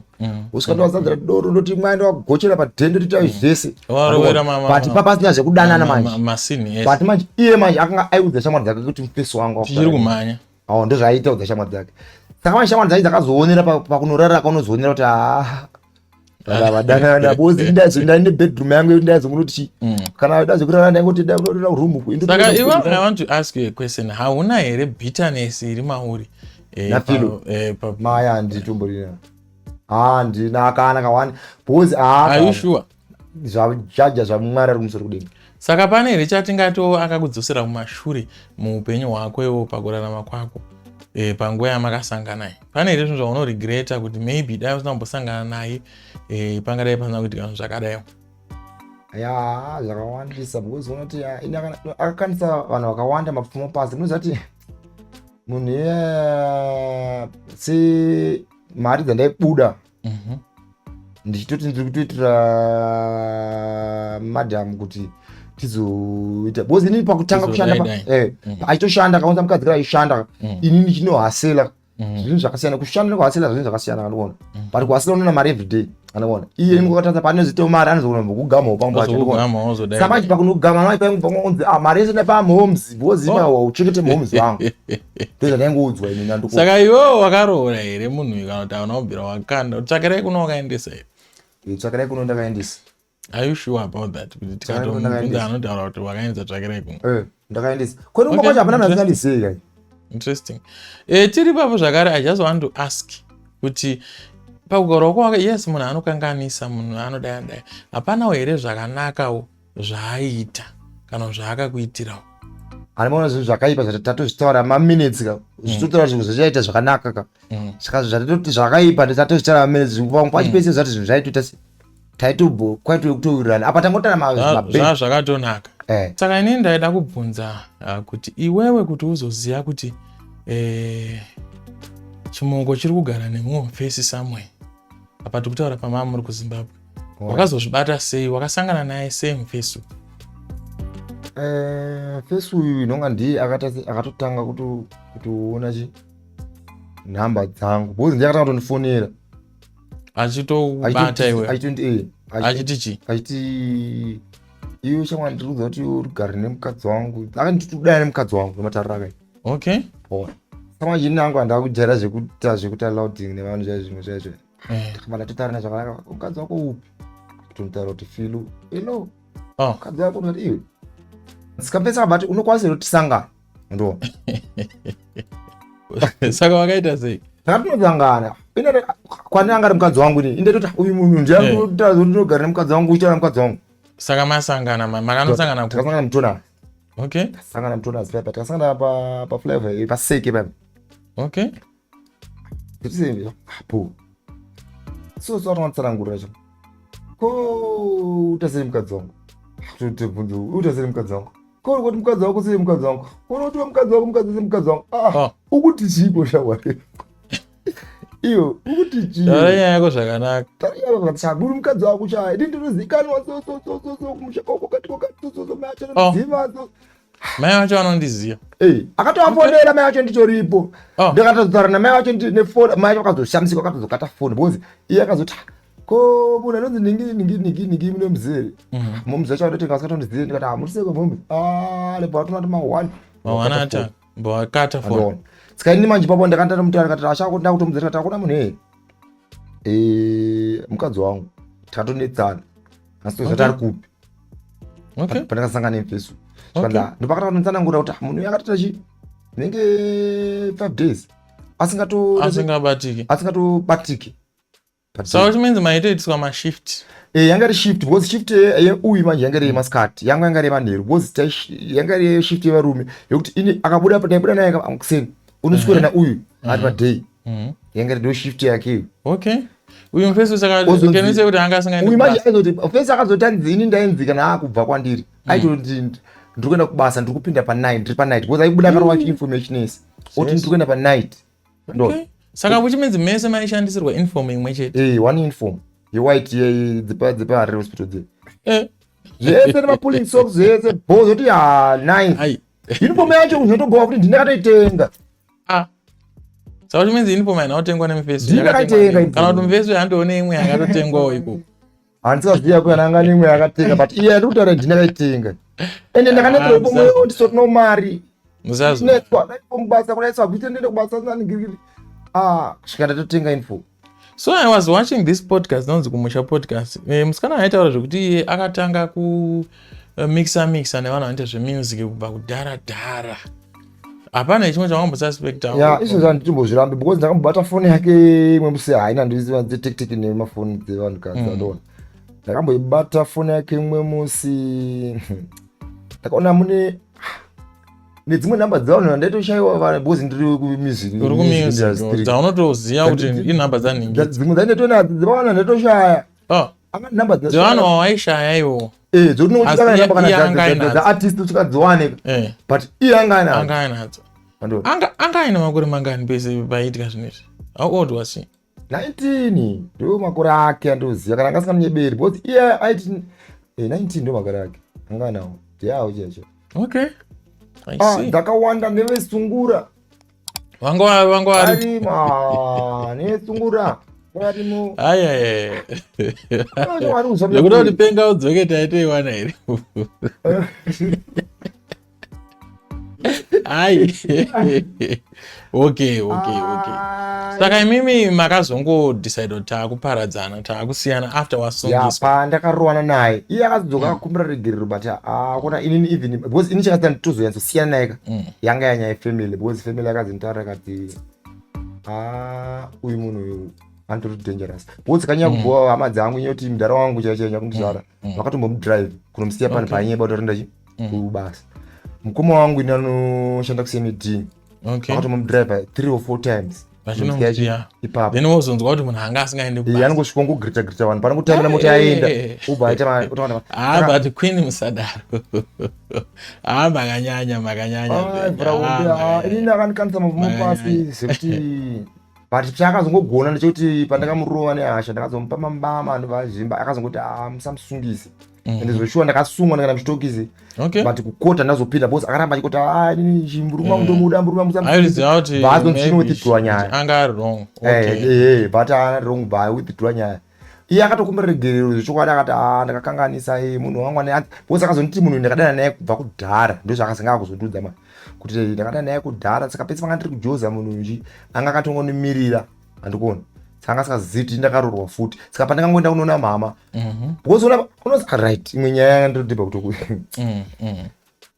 usvika ndowazadzira doro, ndoti mwa ndowagochera padhende, ndoti zvese. Warovera But papasina zvekudanana manje. Masini yes. But manje iye manje akanga aiudza shamwari dzake kuti mufesi wangu Tichiri kumhanya. Awo ndozvaiita udza shamwari dzake. Saka manje shamwari dzake dzakazoonera pakunorara, akaonozoonera kuti haa, vadanana, because ndaine bedroom yangu yekuti ndaizongonoti chi kana dazokurara ndaingoti ndakutorera room. Saka iwe, I want to ask you a question. Hauna here bitterness iri mauri? Nafilo? Maya handitomborina, handina kana kawani, because Are you sure? Zvajaja zvaMwari ari kumusoro kudenga. Saka pane here chatingatiwo akakudzosera kumashure muupenyu hwako iwo, pakurarama kwako, panguva yamakasangana iyi? Pane here zvinhu zvaunoregreta kuti maybe dai usina kumbosangana naye, pangadai pasina kuitika zvinhu zvakadai? Ya, zvakawandisa, because unoti ini akakanisa vanhu vakawanda mapfumo pasi. Munoziva kuti munhu iye se mari dzandaibuda ndichitoti ndiri kutoitira madam kuti tizoita, because inini pakutanga kushanda Tizodai achitoshanda, akaunza mukadzi kara aishanda, inini ndichinohasela. Zvinhu zvakasiyana, kushanda nekuhasela zvinhu zvakasiyana, kandikuona. But kuhasela unoona mari everyday, andikuona. Iye imukatadza paanozoitawo mari anozoona kugamawo pamwe pacho, andikuona. Ozogama ozodai. Saka manje pakunogama manje paingobva kunzi, ah, mari yese ndapa mahomes, because ima uchengete mahomes wangu, ndozvandaingoudzwa ini nandikuona. Saka iwewo wakaroora here munhu uyu, kana kuti hauna kubvira wakanda tsvakirai kuno wakaendesa here? Tsvakirai kuno ndakaendesa. Are you sure about that, kuti Tsvakirai kuno tikatomubvunza ndakaendesa. anotaura kuti wakaendesa tsvakirai kuno? Ndakaendesa kwete kumba Okay, kwacho, hapana munhu interesting. asingandizei kai. Interesting. Tiri papo zvakare, I just want to ask kuti pakugarwa kwake, yes, munhu anokanganisa, munhu anodai adai, hapanawo here zvakanakawo zvaaiita kana zvaakakuitirawo? Anomaona zvinhu zvakaipa zvatatozvitaura maminutes ka, zvitotaura zvinhu zvachaita zvakanaka ka. Saka zvatatoti zvakaipa, tatozvitaura maminutes, pamwe pacho pese zvati zvinhu zvaitoita se Taitobho kwaitove kutowirirana apa tangotana zvaa zvakatonaka eh. Saka inini ndaida kubvunza kuti iwewe kuti uzoziva kuti chimoko chiri kugara nemumwe mufesi somewhere, apa tikutaura pamaa muri kuZimbabwe, wakazozvibata sei? Wakasangana naye sei mufesi? Fesi uyu inonga ndiye akatotanga kutoona chi nhamba dzangu, because ndiye akatanga kutondifonera. Achitobata iwe? Achitondi Achiti chi? Achiti, "Iwe shamwari, ndiri kuziva kuti uri kugara nemukadzi wangu." Akanditi kudai nemukadzi wangu nematariro akaita. Saka manje ini angu handava kujaira zvekuita louding nevanhu zvaizvo, zvimwe zvaizvo. Takabva ndatotaura zvakanaka, "Mukadzi wako upi?" Kutonotaura kuti, "Filu elo." "Mukadzi wako?" Ndati, "Iwe." Saka pese akabva ati, "Unokwanisa here kuti tisangane?" Ndo Saka wakaita sei? Takatinosangana. Kwani anga ari mukadzi wangu, ini indetoti uyu munhu ndiyanotogara nemukadzi wangu, uchitaura nemukadzi wangu. Saka masangana, makanosangana ku Takasangana muTonaz. Takasangana muTonaz papa, takasangana paflyover paseke papa. Apo so atonatsanangurira cho, "Ko utasei mukadzi wangu?" Totibvunza, "Utasei mukadzi wangu? Ko uri kuti mukadzi wako sei mukadzi wangu? Unoti mukadzi wako mukadzi sei mukadzi wangu?" Ah, "Ukuti chiiko shamwari iyo? Ukuti chii?" Taura nyaya yako zvakanaka. Uri mukadzi wako cha, ini ndinozikanwa so so so so so kumusha kwako kati kwakati so so so, mai acho anoziva so. Mai vacho vanondiziva? Eh, akatovafonera mai vacho nditoripo. Ndakatotaura namai vacho nefoni, mai vacho vakazoshamisika, vakatozokata foni, because iye akazoti, "Ah, ko munhu anonzi ningi ningi ningi ningi munomuzere?" Mumzi vacho vanoti vasingatondizive. Ndikati, "Ah, muriseko mumzi?" "Ah," lebva vatonati ma1. Mawana ata mbowakata foni. Andona. Saka ini manje papo ndakandata mutaura, ndikati ashako ndakutomudzira, ndikati hakuna munhu mukadzi wangu. Tikatonetsana asi tozati ari kupi. Pandakasangana nemfesu, ndopakatanga kunditsanangurira kuti, "Ah, munhu uyu akatoita chi inenge 5 days Asingabatiki. asingatobatiki." Saka which means maitoitiswa mashift? Eh, yanga iri shift, because shift uyu manje yanga iri yemasikati, yangu yanga iri yemanheru, because yanga iri shift yevarume yekuti ini akabuda, ndaibuda naye kuseni, unoswera nauyu ari paday. Yanga iri ndo shift yake iyo. Okay, uyu mufesi saka can you say kuti anga asingaendi Uyu manje kubasa? Aizoti fesi akazoti ini ndainzi kana akubva kwandiri, aitoti, "Ndiri kuenda kubasa, ndiri kupinda pa9, ndiri panight," because aibuda akarova information yese, oti, "Ndiri kuenda panight." Ndo Okay, saka which means mese maishandisirwa uniform imwe chete? Eh, one uniform yewhite dzepaHarare Hospital dze zvese nemapulling socks zvese bo, zoti ha 9. Ai. Uniform yacho zvinotogowa kuti ndinakatoitenga. Ah, saka which means uniform haina kutengwa nemufesi? Ndini ndakaitenga. Kana kuti mufesi handione imwe yakatotengwawo ikoko? Handisaziva kuya nanga nimwe yakatenga, but iye andiri kutaura ndinakaitenga, ende ndakanetsera ipo moyo ndisotino mari. Musazo Netswa daipo mubasa kunaitswa kuite ndiende kubasa naningiriri, ah, kusvika ndatotenga uniform. So I was watching this podcast inonzi Kumusha Podcast. Musikana aitaura zvekuti iye akatanga kumixa mixa nevanhu vanoita zvemusic kubva kudhara dhara. Hapana chimwe chakambosuspecta? Ya, izvo zvanditimbozvirambi, because ndakambobata foni yake imwe musi, haina ndiziva dzetekiteki nemafoni dzevanhukadzi. Andoona ndakamboibata foni yake imwe musi, ndakaona mune nedzimwe namba dzevanhu vandaitoshayiwa, because ndiri kumusic. Uri kumusic, dzaunotoziva kuti inhamba dzanhingi. Dzimwe dzandatonadzo dzevanhu ndaitoshaya. Anga namba Dzevanhu wawaishaya iwo? Eh, dzoti Asi kana namba kana iye anga ainadzo. dzaartist usikadziwane, but iye anga anadzo. Anga ainadzo. Andoona. Anga aine makore mangani pese paiitika zvinhu izvi? How old was she? 19 ndo makore ake andoziva, kana anga asingamunyeberi, because iye aiti 19 ndo makore ake anga anawo, ndiyawo chaicho. Okay, I Ah, see. Dzakawanda nevesungura. Vanga vari Arima nevesungura varimo. Ayaya, zvekuda kuti penga udzoke taitoiwana here? Ai, okay. Saka imimi makazongodecide kuti taakuparadzana, taakusiyana after wasungiswa? Pandakarowana naye, iye akazodzoka akakumbira regerero, but akona inini even, because ini chakati nditozoyanzosiyana naye ka yanga yanyaya yefamily, because family yakazonditaura kati, "Ah, uyu munhu uyu anotori dangerous," because kanyaya kubhowa hama dzangu, inyoti mudhara wangu chaicho nyakundizvara vakatombomudrive kunomusiya pano painyeba kuti arinda chi kubasa. Mukoma wangu ini anoshanda kuCMD, vakatombomudrive three or four times. Vachinomusiya. Ipapo. Then wozonzwa kuti munhu anga asingaende kubasa, anongosvika ongogrita grita vanhu panongotambira mota yaenda, ubva aita. Ah, but Queen, musadaro. Ah, makanyanya, makanyanya. Ah, inini akandikanisa mavhumo pasi zvekuti, but chaakazongogona ndechekuti pandakamurova nehasha, ndakazomupa mambama ndovazvimba, akazongoti, "Ah, musamusungise." Ende zveshuwa ndakasungwa, ndikaenda muchitokisi. But kukota ndazopinda because akaramba achikoti, "Ah, inini murume wangu ndomuda, murume wangu." Aiziva kuti Withdraw nyaya. anga ari wrong. But ari wrong, ba withdraw nyaya. Iye akatokumbira regerero zvechokwadi, akati, "A, ndakakanganisa, munhu wangu ane," because akazonditi munhu ndakadana naye kubva kudhara. Ndo zvakazanga akuzondiudza ma kuti ndakadana naye kudhara, saka pese panga ndiri kujoza, munhu uchi anga akatongonomirira, handikuona. Saka anga asikazivi kuti ndakarorwa futi. Saka pandakangoenda kunoona mama, because unozi, right, imwe nyaya yandinodhibha kuti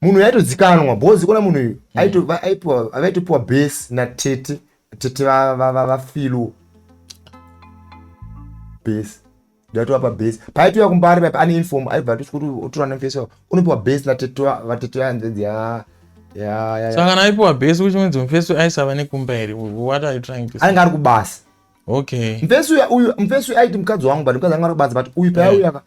munhu yaitozikanwa, because kuna munhu uyu vaitopiwa base natete, tete vafilo base, ndatovapa base. Paitouya kumbari paipa ane inform, aibva atosvika kuti otora nemufesi wavo, unopiwa base natete, vatete vanzedzi ya Saka kana aipiwa base kuchimwedzi, mufesi aisava nekumba here? What are you trying to say? Anenge ari kubasa. Mufesi uyu, mufesi uyu aiti mukadzi wangu, but mukadzi anga ari kubasa. But uyu paiuya ka,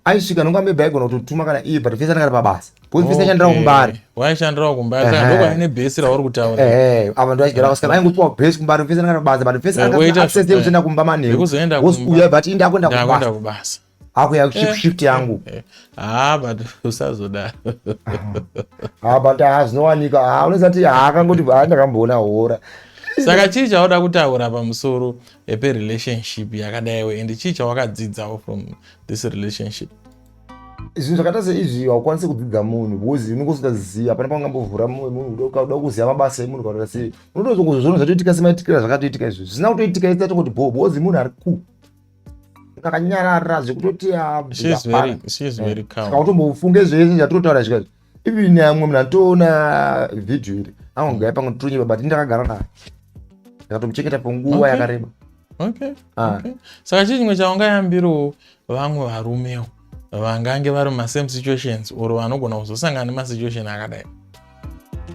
aisvika nonga maybe aigona kutotuma kana iye, but mufesi anenge ari pabasa because mufesi aishandira kumbari. Waishandirawo kumbari, saka ndokwaine bhesi rauri kutaura. Ava ndo achigara kusika, aingopiwa bhesi kumbari, mufesi anenge ari pabasa, but mufesi anga access yekuzoenda kumba manheru. Yekuzoenda Because kumba. uyu aibva ati, "Ndakuenda Ndakuenda kubasa." Kubasa. Akuya shift yangu. Ah, but usazodaro. Ah, but ah, zvinowanika. Ah, unozati, ah, akangoti, ah, ndakamboona hora. Saka chii chauda kutaura pamusoro perelationship yakadaiwo, and chii chawakadzidzawo from this relationship? Zvinhu zvakaita seizvi haukwanisi kudzidza munhu because unenge usingazivi. Hapana paungambovhura mumwe munhu uda kuziva mabasa emunhu kana sei. Unotozongozviona zvatoitika semaitikira zvakatoitika izvi zvisina kutoitika, isati kuti bo, because munhu ari ku akanyarara zvekutoti. She is very calm. Saka utombofunge zvese zvatotaura zvika even amwe munhu atoona vhidhiyo iri angogaya pamwe totonyepa, but ndakagara naye, ndakatomuchengeta panguva yakareba. Ah. Okay. Saka chii chimwe chaungayambirawo vamwe varumewo vangange vari mumasame situations or vanogona kuzosangana nemasituation akadai?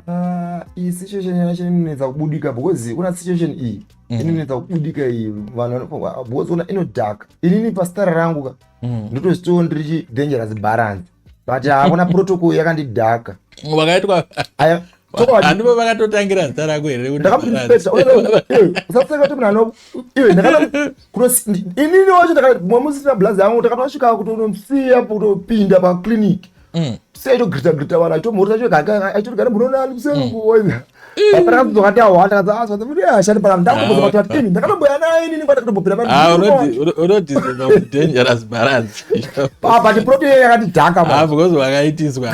Ah, iyi situation yacho inonetsa kubudika because una situation iyi inonetsa kubudika iyi. Vanhu vanofunga because una inodhaka. Inini pasitara rangu ka, ndotozvitiwo ndiri dangerous balance, but hakuna protocol yakandidhaka. Vakaitwa Aya, chokwadi. Handivo vakatotangira zita rako here kuti Ndakamurespecta. Usaseka kuti munhu ano iwe ndakana inini wacho ndakamusina blazi yangu, takatosvika kutonomusiya kutopinda paclinic. Siya aitogrita grita vanhu, aitomhoresa, aitorigara munonani kusenguoza. Patakazodzoka tawanda, ndakazashandi pana ndakutombozwa kuti ini ndakatomboya naye inini kwandakatombopinda. Ah, unodeserva dangerous balance. But proto yakatidhaka. Ah, because wakaitiswa.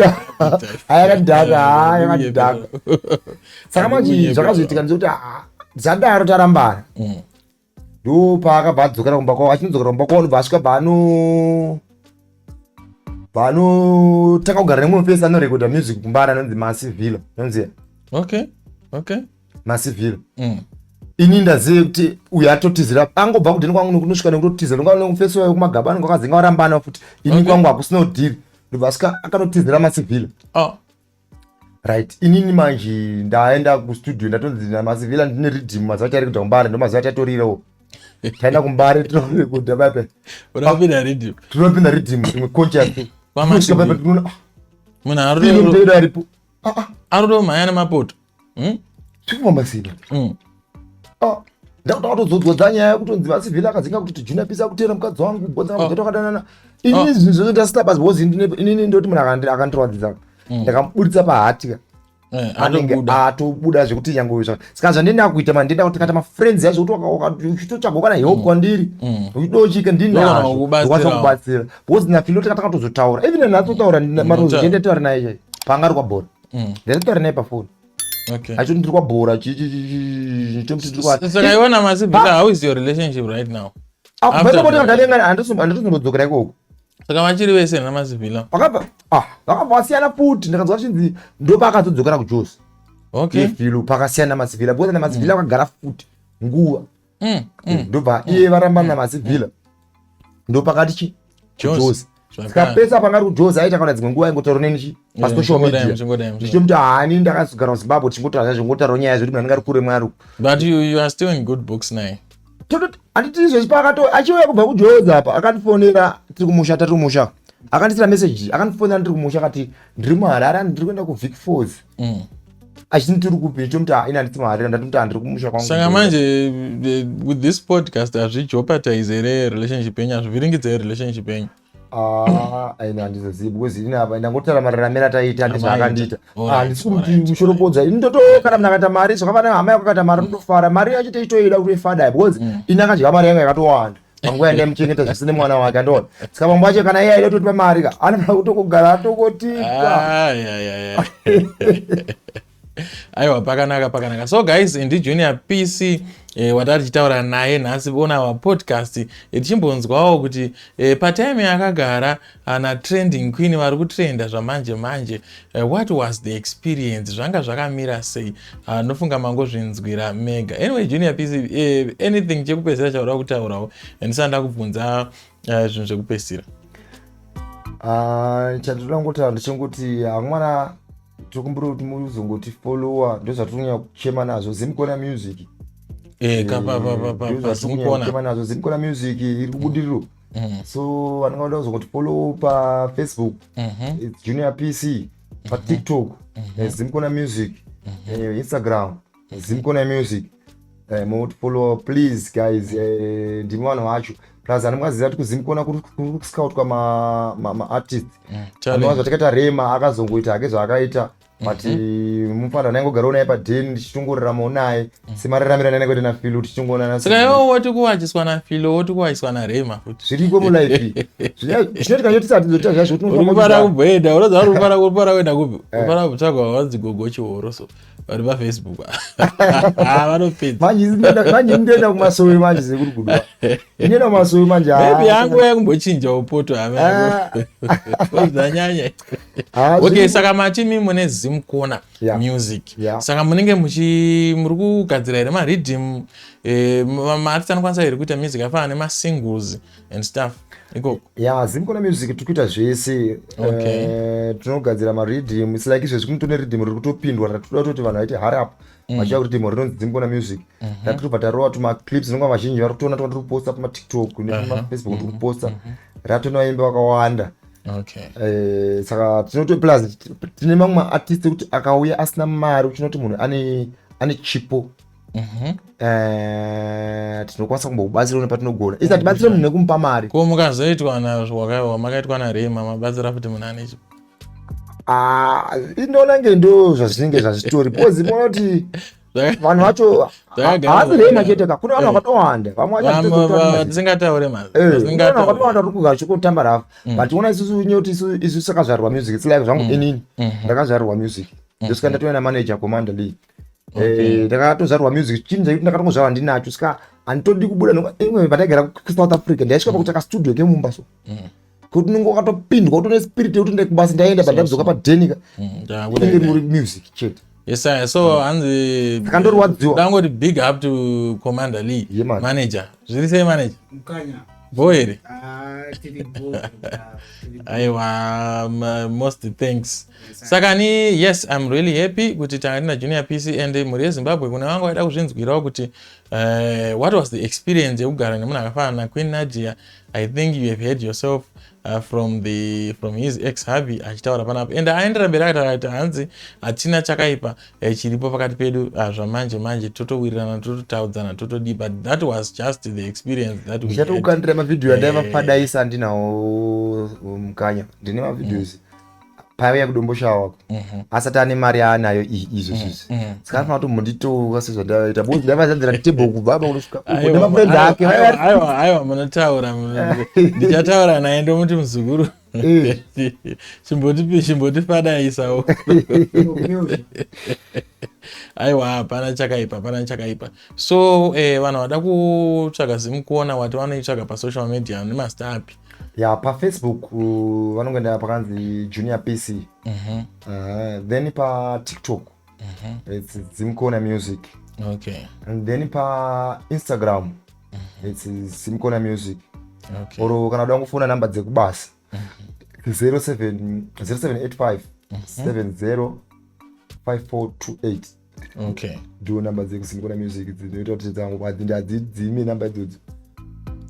Yakatidhaka, yakatidhaka. Saka manje zvakazoitika ndezvekuti, ah, zvadaro tarambana. Ndo paakabva adzokera kumba kwavo. Achinodzokera kumba kwavo, ndobva asvika paanotanga kugara nemumwe mufesi anorekodha music kumbara, anonzi Masivhilo, anonzi Masivhilo. Ini ndazive kuti uyu atotizira, angobva kudheni kwangu nekunosvika nekutotiza mufesi wayo kumagaba, anenge akazenga varambana futi. Ini kwangu hakusina udhiri, ndobva asvika akanotizira Masivhilo. Right, inini manje ndaenda kustudio, ndatonzi naMasivhila ndine riddim. Mazuva tairikuda kumbare, ndo mazuva tatorirawo, taenda kumbare tinorekodha pape. Unopinda riddim. Tinopinda riddim imwe conscious. Kwamasivhila. Munhu aripo. Ari nemapoto. Tikufamba sina. Ndakatozodzwa nyaya yekutonzi Masivhila akadzinga kuti Junior Pisa akutera mukadzi wangu, bhodza ini zvinhu zvose ndasina basi, because inini ndoti munhu akandirwadzisa, ndakamuburitsa pahati ka, anenge atobuda zvekuti nyange saka zvandenda kuita ma ndenda kuti kaita mafriends yacho kuti uchitotsvagwa kana help kwandiri, uchidochika ndinazvo ndokwanisa kubatsira, because nafilo takatozotaura, even nhasi marozo ndiende taura naye chai paanga ari kwabhora, ndatotaura naye pafoni. Achoti ndiri kwabhora. Saka iwe naMasivhila, how is your relationship right now? Handitozombodzokera ikoko. Saka vachiri vese naMasivhila? Vakabva, ah, vakabva vasiyana futi. Ndakanzwa chinzi ndopaakazodzokera kuJosi. Filo pakasiyana naMasivhila, because naMasivhila vakagara futi nguva. Ndobva iye varambana naMasivhila, ndopakati chi Josi. Saka pese apa ngari kujoza aita kana dzimwe nguva aingotaura neni chi pasocial media ndichitomuti haani ndakazogara kuZimbabwe tichingotaura zvazvingotaura nyaya zvekuti munhu anenge ari kure mwari. But you are still in good books now. Handiti izvezvi paakato achiuya kubva kujoza apa akandifonera tiri kumusha, tari kumusha, akandisira message, akandifonera ndiri kumusha, akati ndiri muHarare, ndiri kuenda kuVic Falls. Achiti tiri kupi? Ndichomuti ina handisi muHarare, ndatomuti handiri kumusha kwangu. Saka manje with this podcast hazvijeopardize here relationship yenyu? Hazvivhiringidze here relationship yenyu? Ah, aina handizozivi because ini apa ndangotaura mararamiro ataita ndezvaakandiita. Handisi kumuti mushoropodza ini ndoto kana munhu akaita mari zvakafanana hama yako akaita mari ndofara mari yacho teitoida kuti ifadai because ini akadya mari yangu yakatowanda panguva yandaimuchengeta zvisine mwana wake, andiona. Saka pamwe pacho kana iye aida kutotipa mari ka anofanira kutokugara atokotika. Ah, yeah. Aiwa, pakanaka, pakanaka. So guys, ndi Junior PC watari tichitaura naye nhasi on our podcast, tichimbonzwawo kuti patime yakagara ana trending queen vari kutrenda zvamanje manje, what was the experience, zvanga zvakamira sei? Nofunga mangozvinzwira mega. Anyway, Junior PC, anything chekupedzisira chauda kutaurawo ndisati ndakubvunza zvinhu zvekupedzisira? Ah, chandinoda kungotaura ndechekuti hamwana tokumbira kuti muzongoti followa, ndozvatiri kunyanya kuchema nazvo, Zimkona Music. Pazimkona. Kuchema nazvo Zimkona Music iri kubudiriro. So vanenge vada kuzongoti follow paFacebook, it's Junior PC, paTikTok Zimkona Music, Instagram Zimkona Music. Moti follow please guys. Ndimi vanhu vacho, plus hanimwaziva kuti kuZimkona kuri kuscoutwa maartist anova zvatakaita. Rema akazongoita hake zvaakaita, but mufana ndaingogarawo naye padheni ndichitongoraramawo naye semararamiro andaingoita naFilo tichingoonana. Saka iwo woti kuwachiswa naFilo, woti kuwachiswa naRema futi? Zviriko mulife, zvinoitika choti tisati zvazvo. Uri kufara kumboenda, unoziva uri kufara, uri kufara kuenda kupi? Ufara kutsvaga vanzi Gogo Chihoro, so vari paFacebook vanopedza. Manje ndoenda kumasowe manje, sekuri kudwa inoenda kumasowe manje. Maybe yangu yakumbochinja upoto hama yako zvanyanya. Okay, saka machimi mune Zimkona Music. Saka munenge muchi muri kugadzira here mariddim? Maartist anokwanisa here kuita music afanana nemasingles and stuff ikoko? Ya, Zimkona Music tiri kuita zvese. Tinogadzira mariddim. It's like izvezvi kunotone riddim riri kutopindwa ratoda kutoti vanhu vaite harap vachiva kuti riddim rinonzi Zimkona Music. Ratirobva tarova tumaclips, rinonga vazhinji vari kutoona twa tiri kuposta pamaTikTok nepamafacebook, tiri kuposta ratona vaimbi vakawanda. Saka tinoto plus tine mamwe maartist ekuti akauya asina mari, uchinoti munhu ane chipo, tinokwanisa kumbokubatsira nepatinogona isi hatibatsire munhu nekumupa mari. Ko mukazoitwa nazvo makaitwa naRema, mabatsira futi munhu ane chipo? Ah, inoona nge ndo zvazvinenge zvazvitori because moona kuti vanhu vacho haasi Rema chete ka, kune vanhu vakatowanda vamwe vacho. Tisingataure. Vakatowanda vari kugachikotamba rafu, but ona isusu nyoti isu takazvarirwa music. It's like zvangu inini ndakazvarirwa music, ndosvika ndatouya namanager Commander Lee. Ndakatozvarwa music, chinhu chaikuti ndakatongozvarwa ndinacho, saka handitodi kubuda. Imwe pandaigara kuSouth Africa ndaisvika pakutsvaka studio kemumba, so kuti unenge wakatopindwa utone spirit yekuti ndekubasa ndaenda, but ndadzoka padhenika inenge muri music chete. Yes sir. So hanzi Saka ndorwadziwa. Ndangoti big up to Commander Lee. Yeah, man. Manager, zviri sei manager? Mukanya. Bo here? Ah, tiri bo, tiri bo. Aiwa, most thanks. Yes, sir. Saka ni yes, I'm really happy kuti tanga tina Junior PC and mhuri yeZimbabwe, kune vanga vaida kuzvinzwirawo kuti what was the experience yekugara nemunhu akafanana naQueen Nadia, I think you have heard yourself from his ex hubby achitaura panapa, and aendera mberi akataura kuti hanzi hatina chakaipa chiripo pakati pedu, zvamanje manje totowirirana, tototaudzana, totodii, but that was just the experience that we had. Ndichatokukandira mavhidhiyo andaivafadaisa andinawo mukanya, ndine mavideos paiuya kuDomboshawa asati ane mari yaanayo izvo zvizvi, saka anofanira kuti munditoka sezvandavaita because ndaivazadzira table kubva apa kunosvika uko nemafriends ake. Aiwa, aiwa, munotaura, ndichataura naye, ndomuti muzukuru, chimbotifadaisawo. Aiwa, hapana chakaipa, hapana chakaipa. So vanhu vada kutsvaga Zimkona, wati vanoitsvaga pasocial media nemazita api? Ya, paFacebook vanongoenda pakanzi Junior PC. Then paTikTok it's Zimkona Music. And then paInstagram it's Zimkona Music. Or kana uda kufona namba dzekubasa. 07 0785 70 5428. Ndiwo namba dzekuZimcona Music dzinoita kuti dzangu hadzidzime namba idzodzo.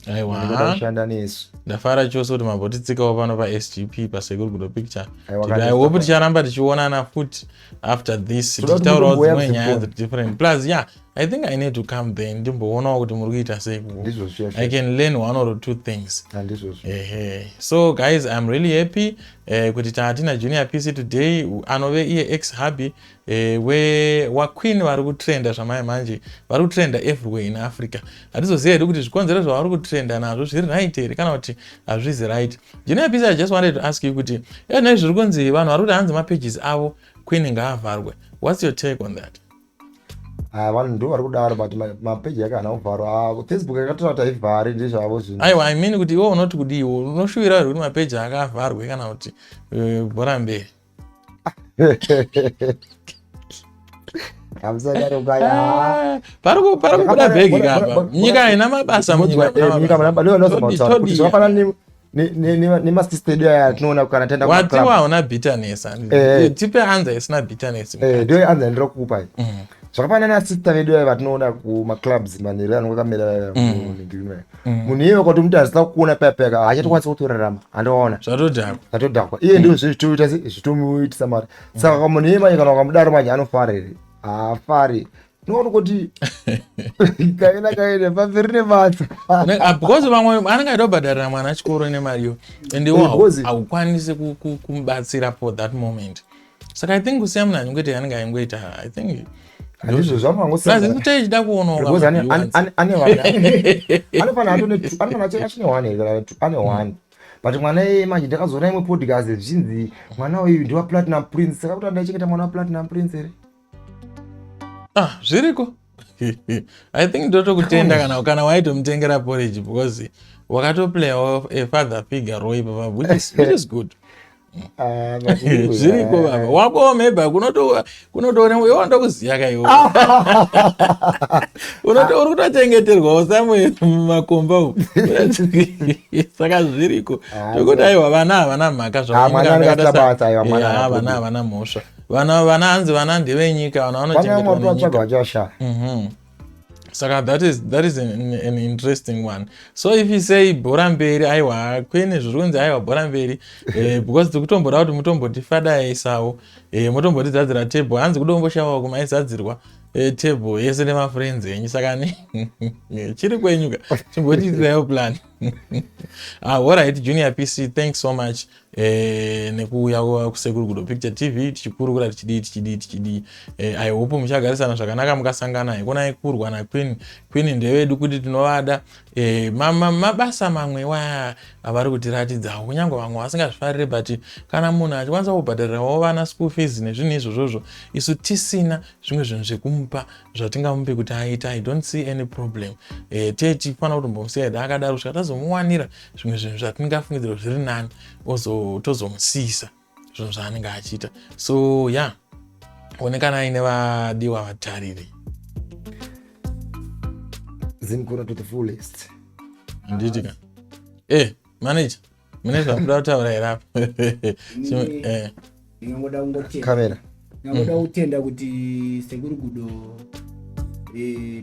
Aiwa. Ndinoda kushanda nesu. Ndafara chose kuti mambotitsikawo pano paSGP, paSekuru Gudo Picture. Aiwa, I hope ticharamba tichionana futi after this, Toda kuti tichitaurawo mutomboya dzimwe nyaya kuZimcona. dziri different. Plus, yeah, I think I need to come there, ndimboonawo kuti muri kuita sei. Ndizvo zviya. I can learn one or two things. Handizvozvo. Ehe, so guys, I'm really happy kuti tatina Junior PC today, anove iye ex hubby waQueen vari kutrenda zvamai manje, vari kutrenda everywhere in Africa. Hatizoziva hedu kuti zvikonzero zvavari kutrenda nazvo zviri right here kana kuti hazvizi right. Junior PC, I just wanted to ask you kuti enai zviri kunzi vanhu vari kuti hanzi mapages avo Queen ngaavharwe. What's your take on that? Ah, vanhu ndo vari kudaro, but mapeji ake haana kuvharwa. Ah, Facebook yakatora kuti haivhari, ndezvavo zvinhu. Aiwa, I mean kuti iwe unoti kudiwo, unoshuvira here kuti mapeji akavharwe kana kuti bhora mberi? Hamusadaro kaya. Ah, pari kubuda bhegi kapa. Nyika haina mabasa, munyika Nyika hamuna muna mabasa. kuti Todiya. zvakafanana nemasista edu aya atinoona kana taenda Watiwa kumaclub. hauna bitterness. Tipe answer isina bitterness. Ndiyo answer ndiri kukupa iyi. Zvakafanana nasista vedu aya vatinoona kumaclubs manheru anonga akamira munhu iye, wakati muti hazisa kuona paya paya, haachatokwanisi kutorarama, handiwaona? Zvatodhakwa. Zvatodhakwa. Iye ndio zvitoita zvitomuitisa mari. Saka munhu iye manje, kana ukamudaro manje, anofara here? Haafari. Unoona kuti kaina kaine pamberi nebasa. Ah, because vamwe anenge aida kubhadharira mwana chikoro nemariyo, and iwo haukwanisi kumubatsira for that moment. Saka I think kusiya munhu anyingoita yaanenge aingoita, I think Handizvo. Plus tichida kuonawo. Because ane vana, anofanira achine one here kana two, ane one, but mwana iyeye manje, ndakazoona imwe podcast zvichinzi mwana uyu ndewaPlatinum Prince. Saka kuti andaichengeta mwana waPlatinum Prince here? Ah, zviriko. I think ndotokutenda kana waitomutengera porridge, because wakatoplayawo a father figure role ipapa, which is good. Ah, Zviriko baba wako, maybe kunotoona iwe wandokuziya kaiwo uri kutochengeterwawo samwe mumakomba umu. Saka zviriko. Ah, Tokuti aiwa, vana havana mhaka. Ah, mwana anenge asina basa, aiwa, mwana haana Vana problem. havana mhosva. Vana hanzi vana ndevenyika, vana Vana vanochengetwa vamwe nenyika. vatsvaga vachashaya. Saka that is an interesting one. So if you say bhora mberi, aiwa, kwene zviri kunzi aiwa, bhora mberi, because tiri kutomboda kuti mutombotifadaisawo, mutombotidzadzira table. Hanzi kudomboshawawo kumaizadzirwa table yese nemafriends enyu. Saka ni chiri kwenyu ka, chimbotiitiraiwo plan. Ah, alright, Junior PC, thanks so much nekuuya kuSekuru Gudo Picture TV, tichikurukura, tichidii, tichidii, tichidii. I hope muchagarisana zvakanaka mukasangana. Haikonai kurwa naQueen. Queen ndevedu, kuti tinovada. Mabasa mamwe waya avari kutiratidzawo, kunyange vamwe vasingazvifariri, but kana munhu achikwanisa kubhadharirawo vana school fees nezvinhu izvozvozvo, isu tisina zvimwe zvinhu zvekumupa zvatingamupe kuti aite, I don't see any problem. Tee tifanira kutombomusiya hedu akadaro kusvika tazomuwanira zvimwe zvinhu zvatingafungidzira zviri nani, tozomusiyisa zvinhu zvaanenge achiita. So yeah, onekana aine vadiwa vatariri. Zimcona to the fullest. Handiti ka? Manager, mune zvamuda kutaura here apa? Ndingangoda kungotenda. Kamera. Ndingangoda kutenda kuti Sekuru Gudo,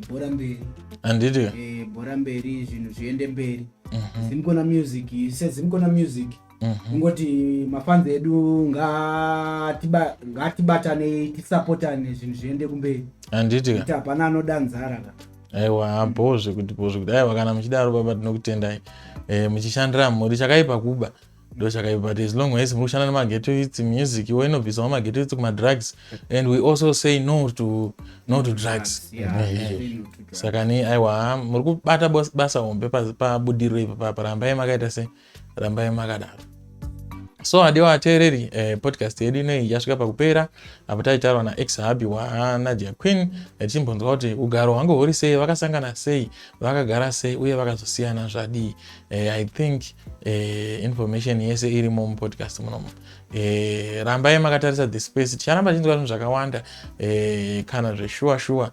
bhora mberi. Handiti ka? Bhora mberi, zvinhu zviende mberi. Zimcona Music, seZimcona Music, kungoti mafans edu ngatibatane, tisapotane, zvinhu zviende kumberi. Handiti ka? Kuti hapana anoda nzara ka. Aiwa, bho zvekuti aiwa, kana muchidaro baba, tinokutendai. Muchishandira mhuri. Chakaipa kuba, ndo chakaipa, but as long as muri kushanda nemaghetto youths, music iwo inobvisawo maghetto youths kumadrugs, and we also say no to drugs. Yeah, say no to drugs. Saka ni aiwa, muri kubata basa hombe pabudiriro ipapapa. Rambai makaita sei, rambai makadaro. So adiwa ateereri, podcast yedu inoyi yasvika pakupera, apo taitaurwa naex hubby waNadia Queen, tichimbonzwa kuti ugaro hwange huri sei, vakasangana sei, vakagara sei, uye vakazosiyana zvadii. I think information yese irimo mupodcast munomu. Rambai makatarisa the space, ticharamba tichinzwa zvinhu zvakawanda. Kana zveshuwa shuwa,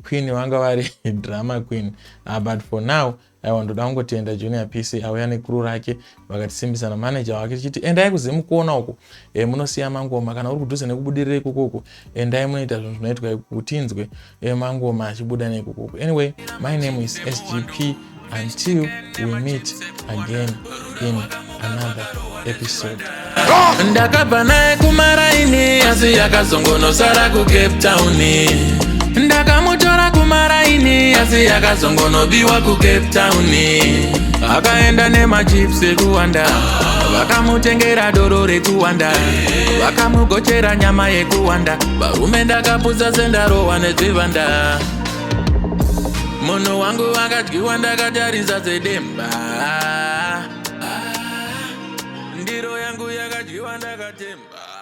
Queen vanga vari drama queen. But for now Aiwa, ndoda kungotenda Junior PC auya necrew rake, vakatisimbisa namanager wake, tichiti endai kuZimukona uko, munosiya mangoma. Kana uri kudhuze nekubudirira ikokoko, endai munoita zvinhu zvinoitwa kutinzwe mangoma achibuda nekokoko. Anyway, my name is SGP. Until we meet again in another episode. Ndakabva naye kumaraini, asi yakazongonosara kuCape Town. Ndakamutora kumaraini, asi yakazongonobiwa kuCape Town. Akaenda nemachips ekuwanda, vakamutengera doro rekuwanda, vakamugochera nyama yekuwanda. Varume, ndakaputsa sendarohwa nedzivanda. Munhu wangu akadyiwa ndakatarisa sedemba. Ndiro yangu yakadyiwa ndakatemba.